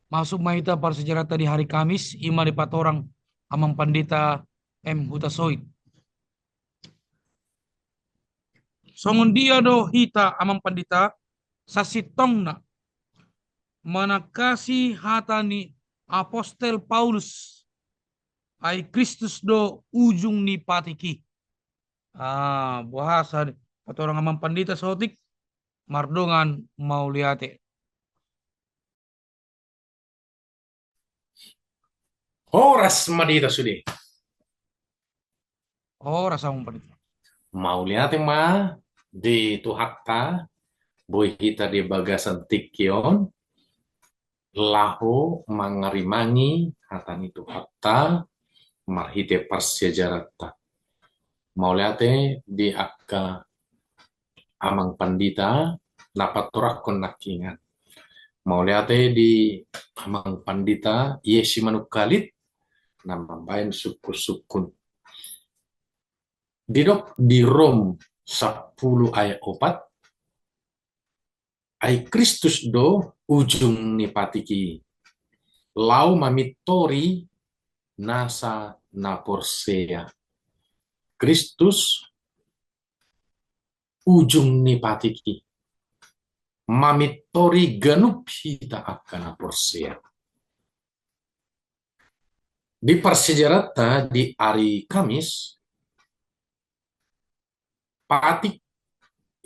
masuk ma hita parsiajaranta di hari Kamis, i ma dipatorang Amang Pandita M Hutasoit. Songon dia do hita, Amang Pandita, sasintongna manangkasi hata ni Apostel Paulus, ai Kristus do ujung ni patik i. Ah, boasa dipatorang Amang Pandita saotik, mardongan mauliate. Horas ma di hita sude. Horas, Amang Pandita. Mauliate ma di Tuhanta, boi hita di bagasan tingki on laho mangarimangi hata ni Tuhanta marhite parsiajaranta. Mauliate di angka Amang Pandita na patorangkon nangkiningan. Mauliate di Amang Pandita Yesi Manungkalit na mambaen sungkun-sungkun. Didok di Rom sampulu ayat opat, ai Kristus do ujung ni patik i, laho mamintori nasa na porsea. Kristus ujung ni patik i. mamintori ganup hita angka na porsea. Di parsiajaranta di ari Kamis, patik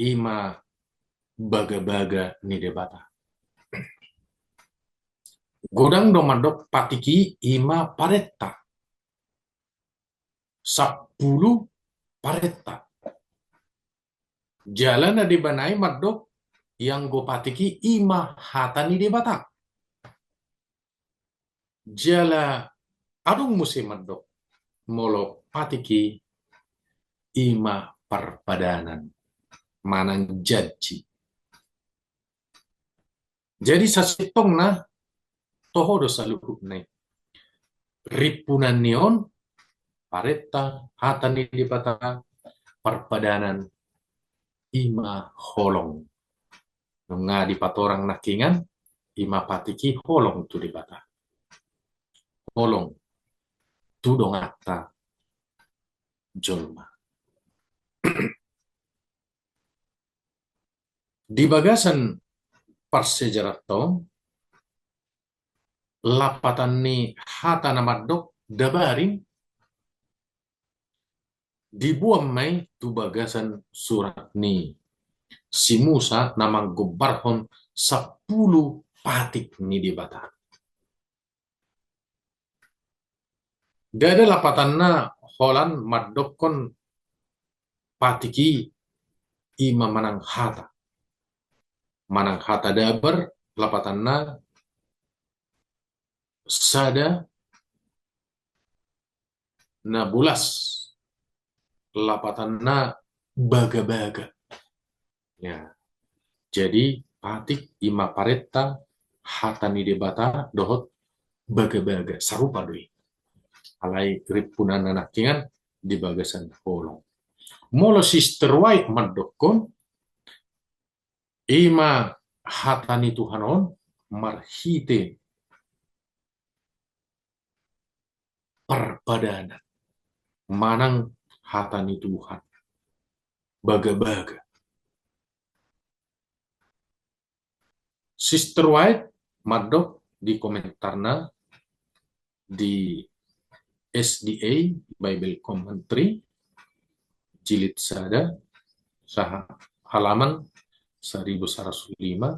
i ma bagabaga ni Debata. Godang do mandok patik i i ma parenta. Sampulu parenta. Jala na dibanai mandok ianggo patik i i ma hata ni Debata. Jala adong muse mandok molo patik i i ma parpadanan manang janji. Jadi sasintongna toho do saluhutna i. Rimpunan ni on, parenta, hata ni Debata, parpadanan, i ma holong. Nunga dipatorang nangkingan, i ma patik i holong tu Debata. Holong tu donganta jolma. Di bagasan parsiajaranta on, lapatan ni hata na mandok dabaring diboan ma i tu bagasan surat ni si Musa na manggombarhon sampulu patik ni Debata. Ndada lapatanna holan mandokkon patik i i ma manang hata. Manang hata dabar lapatanna sada na bolas, lapatanna bagabaga. Ya. Jadi patik i ma parenta, hata ni Debata dohot bagabaga, sarupa do i. Alai rimpunanna nangkingan di bagasan holong. Molo Sister White mandokkon, i ma hata ni Tuhan on marhite parpadanan manang hata ni Tuhan, bagabaga. Sister White mandok di komentarna di S D A Bible Commentary jilid sada, saha-, halaman saribu saratus lima,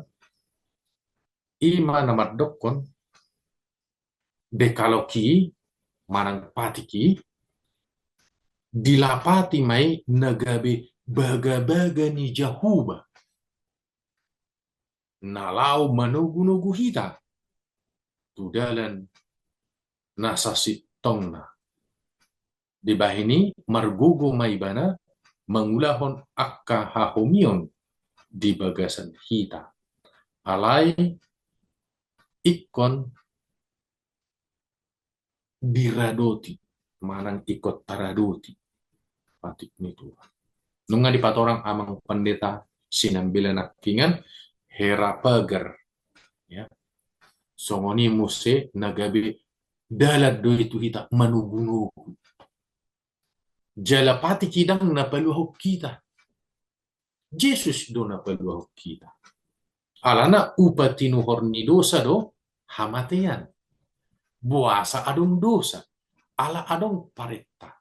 i ma na mandokkon Dekalok i manang patik i dilapati ma i na gabe bagabaga ni Jahowa na laho manogunogu hita tu dalan na sasintongna. Dibahen i margogo ma ibana mangulahon angka hahomion di bagasan hita. Alai ingkon diradoti manang ingkon taradoti patik ni Tuhan. Nunga dipatorang amang pandita sinambela nangkingan hera pagar, ya. Songon i muse na gabe dalan do i tu hita manogunogu. Jala patik i ndang na paluahon hita. Jesus do na paluahon hita. Alana upa tinuhor ni dosa do hamatean. Boasa adong dosa? Ala adong parenta.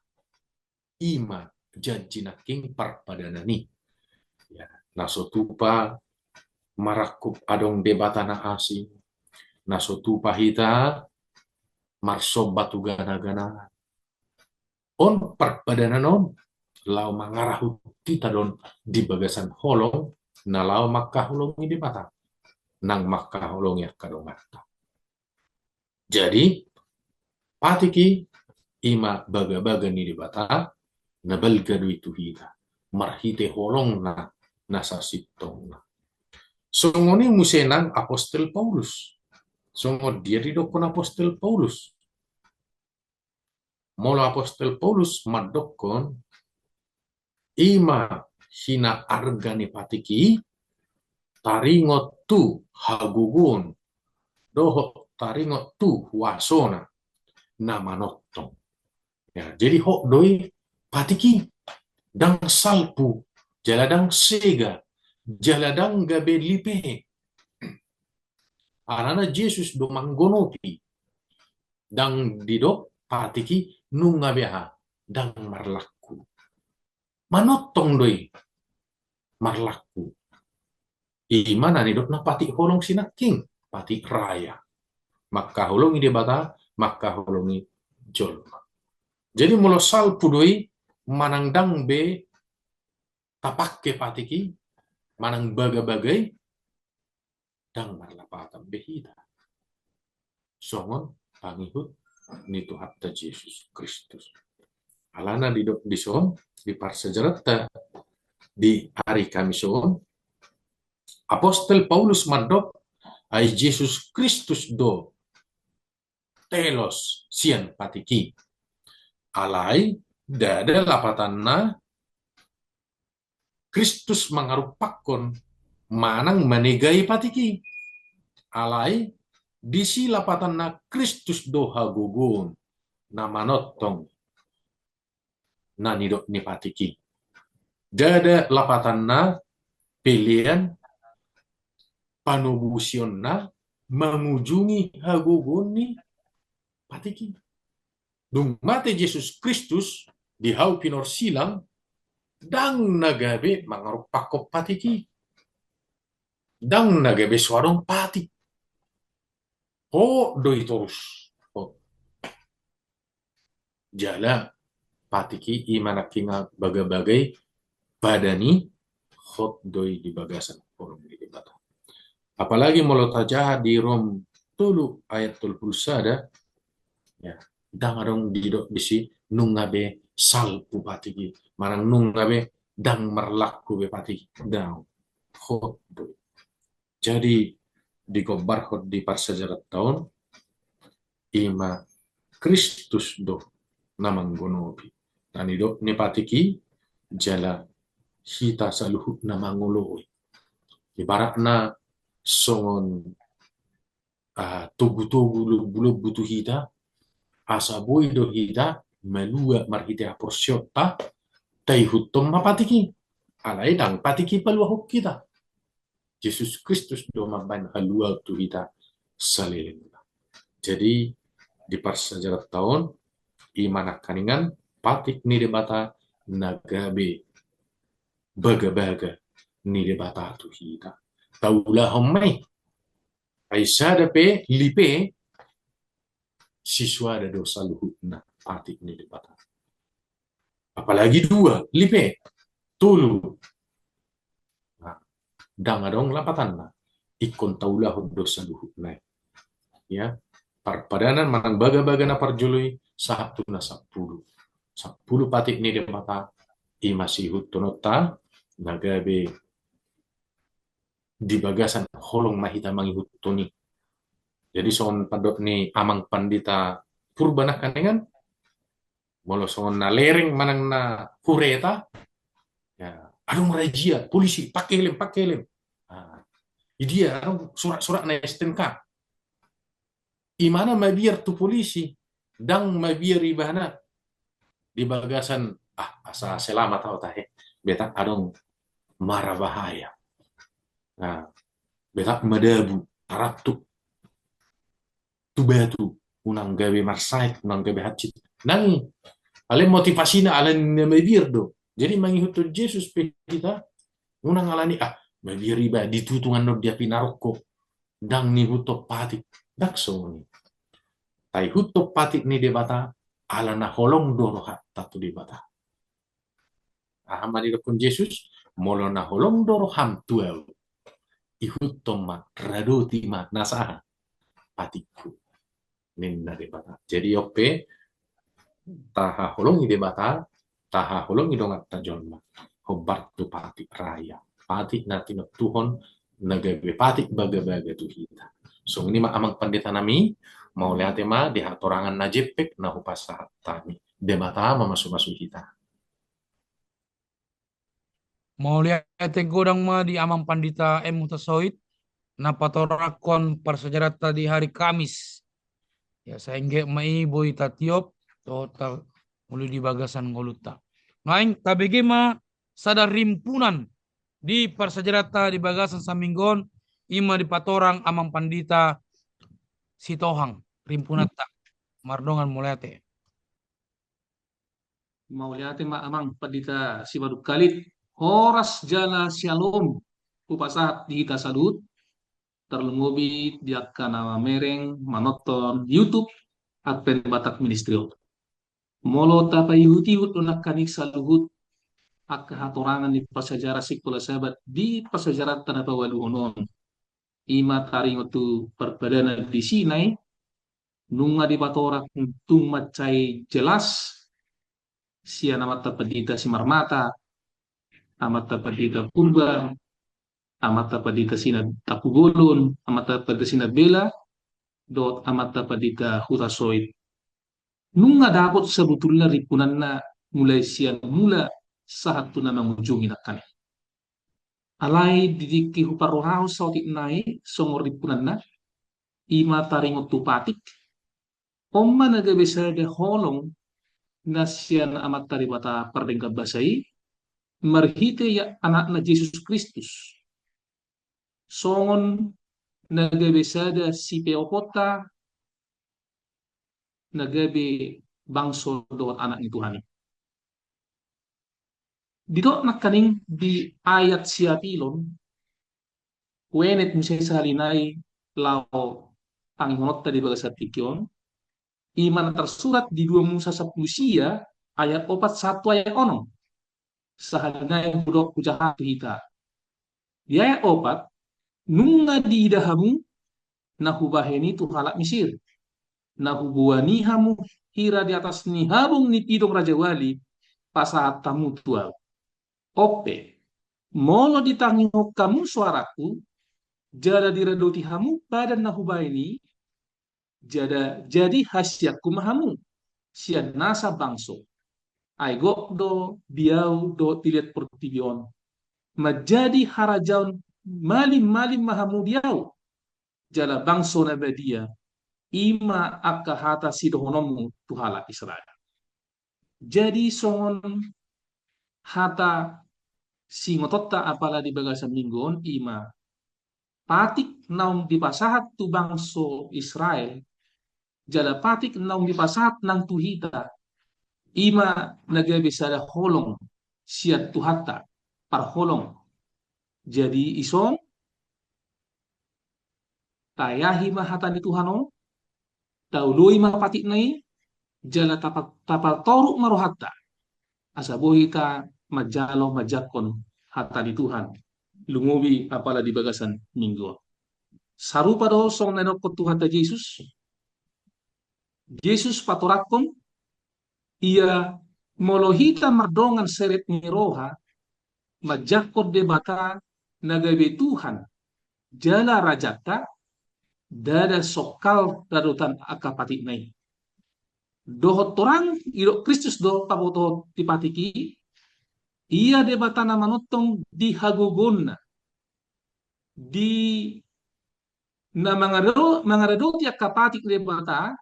I ma janji nangkin parpadanan i. Ya, na so tupa marangkup adong debata na asing, na so tupa hita marsomba tu ganaganaan. On parpadanan on laho mangarahut hita do on di bagasan holong na laho mangkaholongi Debata nang mangkaholongi angka donganta. Jadi patik i i ma bagabaga ni Debata na balga do i tu hita marhite holongna na sasintongna. Songon i muse nang apostel Paulus. Songon dia didokkon apostel Paulus? Molo apostel Paulus mandokkon, i ma hinaarga ni patik i taringot tu hagogoon dohot taringot tu huasona na manongtong. Ya, jadi hot do i patik i, ndang salpu jala ndang sega, jala ndang gabe lipe. Alana Jesus do manggonopi. Ndang didok patik i nunga be aha, ndang marlangku. Manongtong do i marlangku. I ma na nidokna patik holong sinangkin, patik raya. Mangkaholongi Debata, mangkaholongi jolma. Jadi molo salpu do i, manang ndang be tapangke patik i, manang bagabaga i, ndang marlapatan be hita songon pangihut ni Tuhanta Jesus Kristus. Alana didok dison, di parsajaranta di ari Kamis on, Apostel Paulus mandok, ai Jesus Kristus do telos sian patik i. Alai ndada lapatanna Kristus mangarumpakkon manang manegai patik i. Alai disi lapatanna Kristus do hagogoon na manongtong na nidok ni patik i. Ndada lapatanna pelean panobusionna mangujungi hagogoon ni patik i. Dung mate Jesus Kristus di hau pinorsilang, ndang na gabe mangarumpakkon patik i. Ndang na gabe so adong patik. Hot do i torus. Hot. Jala patik i, i ma nangkin bagabaga i, padan i, hot do i di bagasan holong ni Debata. Apalagi molo tajaha di Rom tolu ayat tolu pulu sada, ya, ndang adong didok disi nunga be salpu patik i, manang nunga be ndang marlangku be patik i, ndang, hot do i. Jadi digombarhon di parsajaranta on, i ma Kristus do na manggonopi. Na nidok ni patik i, jala hita saluhutna mangoloi. Ibaratna songon, ah, togutogu, lombulombu tu hita, asa boi do hita malua marhite haporseaonta, taihuthon ma patik i. Alai ndang patik i paluahon hita. Jesus Kristus do mambahen haluaon tu hita saleleng. Jadi di parsajaranta on, i ma nangkiningan patik ni Debata na gabe bagabaga ni Debata tu hita. Taulahon ma i. Ai sada pe lipe, sisuada do saluhutna patik ni Debata. Apalagi dua, lipe, tolu. Nah, ndang adong lapatanna, ingkon taulahon do saluhutna i. Ya, parpadanan manang bagabaga na parjolo i sahat tu na sampulu. Sampulu patik ni Debata, i ma siihuthononta, na gabe di bagasan holong ma hita mangihuthon i. Jadi songon pandok ni Amang Pandita Purba nangkiningan, molo songon na lereng manang na hureta, ya, adong razia, polisi, pakai helm, pakai helm. Ah, idia adong surat-surat na S T N K. Imana mabiar tu polisi, ndang mabiar ibana di bagasan, ah, asa selamat au tahe, beta adong marabahaya. Nah, beta madabu, tarantuk tu batu, unang gabe marsaek, unang gabe hansit. Nang i, alai motivasina alani na mabiar do. Jadi mangihuthon Jesus pe hita, unang alani, ah, mabiar iba, ditutung annon di api narokko. Ndang niihuthon patik, ndang songon i. Taihuthon patik ni Debata, ala na holong do rohanta tu Debata. Aha ma didokkon Jesus? Molo na holong do roham tu au, ihuthon ma, radoti ma nasa aha? Patikku, ninna Debata. Jadi on pe, tahaholongi Debata, tahaholongi donganta jolma, hombar tu patik raya, patik na tinontuhon, na gabe patik bagabaga tu hita. Songon i ma Amang Pandita nami, mauliate ma di hatorangan na jempek na hupasahat hami. Debata mamasumasu hita. Mauliate godang ma di Amang Pandita M Hutasoit, na patorangkon parsajaranta di hari Kamis. Ya, sai anggiat ma i boi tatiop, dohot ta-, muli di bagasan ngolunta. Naeng tabege ma sada rimpunan di parsiajaranta di bagasan saminggu on, i ma dipatorang Amang Pandita Sitohang, rimpunanta. Mardongan mauliate. Mauliate ma Amang Pandita Simanungkalit, horas jala syalom hupasahat di hita saluhut, tarlumobi di angka na mamereng manonton YouTube Advent Batak Ministry on. Molo tapaihut-ihut do nangkaning saluhut angka hatorangan ni parsiajaran Sikola Sabat di parsiajaranta na paualuhon on, i ma taringot tu parpadanan di Sinai, nunga dipatorang tung mansai jelas sian Amanta Pandita Simarmata, Amanta Pandita Purba, Amanta Pandita Simanjuntak, Amanta Pandita Sinambela, dohot Amanta Pandita Hutasoit. Nunga dapot sebetulna rimpunanna mulai sian mula sahat tu na mangujungi nangkaning. Alai di tingki huparrohahon saotik nai songon rimpunanna, i ma taringot tu patik, on ma na gabe sada holong na sian Amanta Debata pardenggan basa i, marhite ia Anakna Jesus Kristus. Songon na gabe sada sipeoponta, na gabe bangso dohot anak ni Tuhan i. Didok nangkaning di ayat siapilon, huenet muse sahali nai laho tangihononta di bagasan tingki on, i ma na tarsurat di dua Musa sampulu sia ayat opat sahat tu ayat onom. Sahali nai hudok hujaha tu hita. Di ayat opat, nunga diida hamu na hubahen i tu halak Misir, na huboan i hamu hira di atas ni habong ni pidong rajawali, pasahat hamu tu ahu. On pe, molo ditangihon hamu soarangku, jala diradoti hamu padan na hubahen i, jada, jadi hasianku ma hamu sian nasa bangso. Ai gok do di ahu dohot di liat portibi on. Manjadi harajaon malim-malim ma hamu di ahu, jala bangso na badia, i ma angka hata sidohononmu tu halak Israel. Jadi songon hata singotonta apala di bagasan minggu on, i ma patik naung dipasahat tu bangso Israel, jala patik naung dipasahat nang tu hita, i ma na gabe sada holong sian Tuhanta, parholong. Jadi ison, taeahi ma hata ni Tuhan on, taoloi ma patikna i, jala tapa-, tapatoruk ma rohanta, asa boi hita manjalo manjangkon hata ni Tuhan, lumobi apala di bagasan minggu on. Sarupa do songon na nidokkon Tuhanta Jesus, Jesus patorangkon, ia molo hita mardongan serep ni roha, manjangkon Debata na gabe Tuhan jala rajanta, ndada songkal radotan angka patikna i. Dohot torang, didok Kristus do pabotohon di patik i, ia Debata na manongtong di hagogoonna, di na mangado-, mangaradoti angka patik Debata,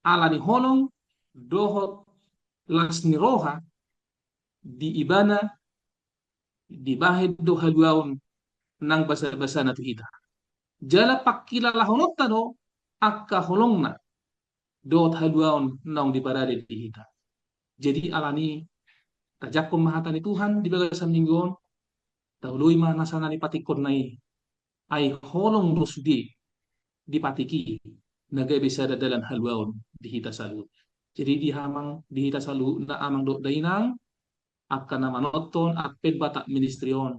ala ni holong dohot las ni roha, di Ibana dibahen do haluaon nang basa-basana tu hita. Jala pangkilalahononta do angka holongna dohot haluaon naung diparade di hita. Jadi alani i, tajangkon ma hata ni Tuhan di bagasan minggu on, taoloi ma nasa na nipatikkonna i, ai holong do sude di patik i na gabe sada dalan haluaon di hita saluhut. Jadi di hamang, di hita saluhutna amang dohot dainang, angka na manonton Advent Batak Ministry on,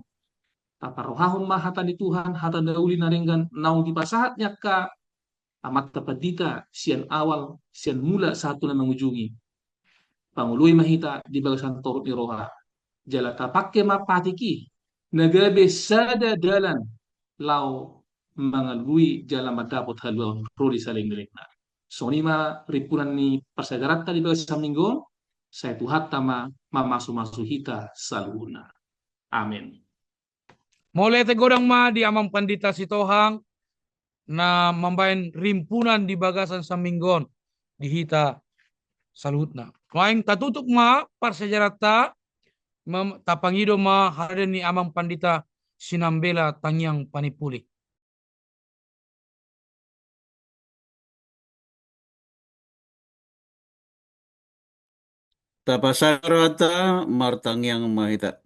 taparrohahon ma hata ni Tuhan, hata na uli na denggan naung dipasahat ni angka amanta pandita sian awal, sian mula sahat tu na mangujungi. Pangoloi ma hita di bagasan torop ni roha, jala tapangke ma patik i na gabe sada dalan laho mangalului jala mandapot haluaon ro di salelenglelengna. Songon i ma rimpunan ni parsiajaranta di bagasan minggu on. Sai Tuhanta ma mamasumasu hita saluhutna. Amen. Mauliate godang ma di amang pandita Sitohang na mambahen rimpunan di bagasan saminggu on di hita saluhutna. Nuaeng tatutup ma parsiajaranta mam-, tapangido ma haradeon ni Amang Pandita Sinambela Tangiang Panimpuli. Tapasahat rohanta, martangiang ma hita.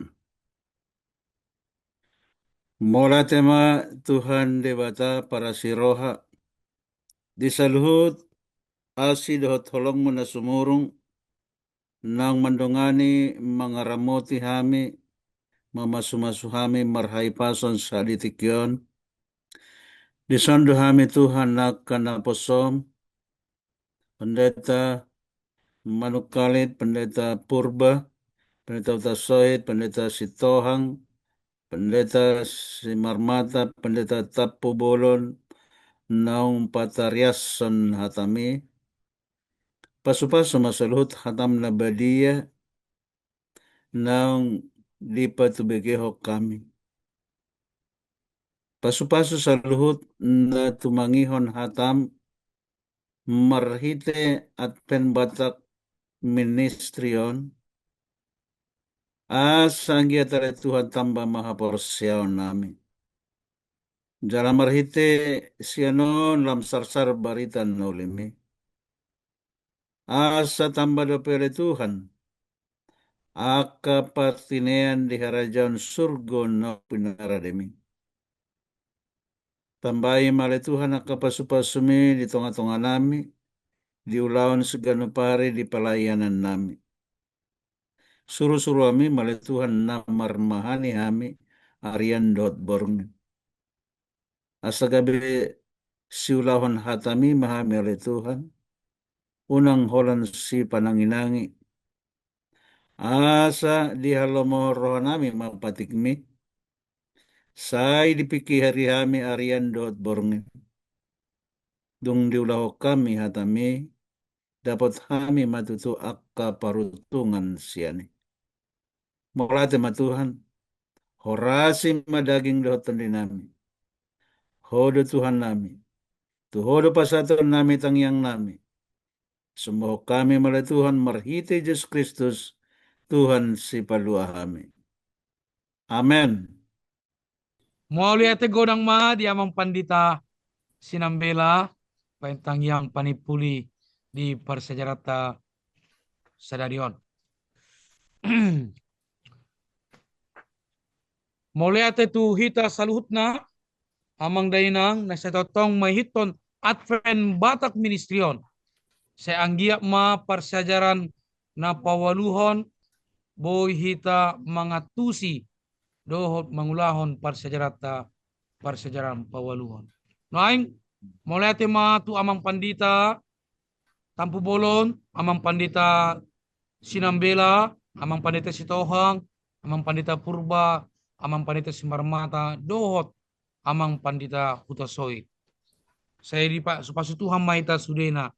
Mauliate ma Tuhan Debata parasi roha, di saluhut asi dohot holongmu na sumurung, naung mandongani mangaramoti hami, mamasumasu hami marhahipason sahat di tingki on. Dison do hami Tuhan angka naposom, Pendeta Manungkalit, Pendeta Purba, Pendeta Hutasoit, Pendeta Sitohang, Pendeta Simarmata, Pendeta Tampubolon, naung patariashon hatami. Pasupasu ma saluhut hatam na badia, naung dipatubegehon hami. Pasupasu saluhut na tumangihon hatam marhite Advent Batak Ministry on, asa anggiat ale Tuhan tamba ma haporseaonnami. Jala marhite sian on lam sarsar barita na ulimi. Asa tamba dope ale Tuhan angka partinaion di harajaon surgo na pinarademi. Tambai ma ale Tuhan angka pasupasumi di tongatonganami, di ulaon siganup ari di pelayanannami. Surusuru hami ma ale Tuhan na marmahani hami arian dohot borngin. Asa gabe siulahon hatami ma hami ale Tuhan, unang holan sipananginangi. Asa dihalomohon rohanami ma patikmi, sai dipingkiri hami arian dohot borngin. Dung diulahon hami hatami, dapot hami ma tutu angka paruntungan sian i. Mauliate ma Tuhan, horasi ma daging dohot tondinami. Ho do Tuhannami, tu Ho do pasahatonnami tangiangnami. Summohon hami ma ale Tuhan marhite Jesus Kristus, Tuhan Sipalua hami. Amen. Mauliate godang ma di Amang Pandita Sinambela, bahen tangiang panimpuli di parsiajaranta sadari on. Mauliate tu hita saluhutna, amang dainang, na sai tongtong maihuthon Advent Batak Ministry on. Sai anggiat ma parsiajaran na paualuhon, boi hita mangantusi dohot mangulahon parsiajaranta, parsiajaran paualuhon. Nuaeng, mauliate ma tu Amang Pandita Tampubolon, Amang Pandita Sinambela, Amang Pandita Sitohang, Amang Pandita Purba, Amang Pandita Simarmata, dohot Amang Pandita Hutasoit. Sai dipasupasu Tuhan ma hita sudena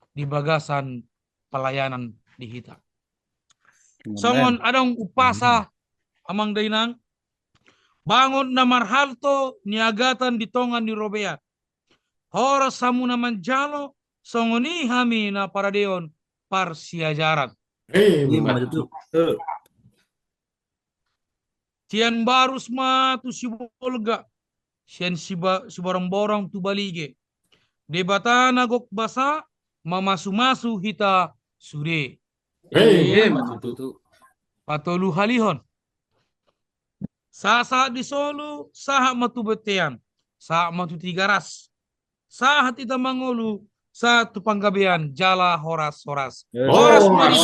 di bagasan pelayanan di hita. Amen. Songon adong umpasa, Amang dainang, bangot na marhalto niagatan di tonga ni robean. Horas hamu na manjalo, songon i hami na paradehon parsiajaran. Eh, ima tutu. Sian Barus ma tu Sibolga, sian Siba-, Siborongborong tu Balige. Debata na gok basa, mamasumasu hita sude. Eh, ima tutu. Patoluhalihon. Sahat-sahat di solu, sahat ma tu bontean, sahat ma tu Tigaras. Sahat hita mangolu, sahat tu Panggabean, jala horas-horas. Eh. Horas ma di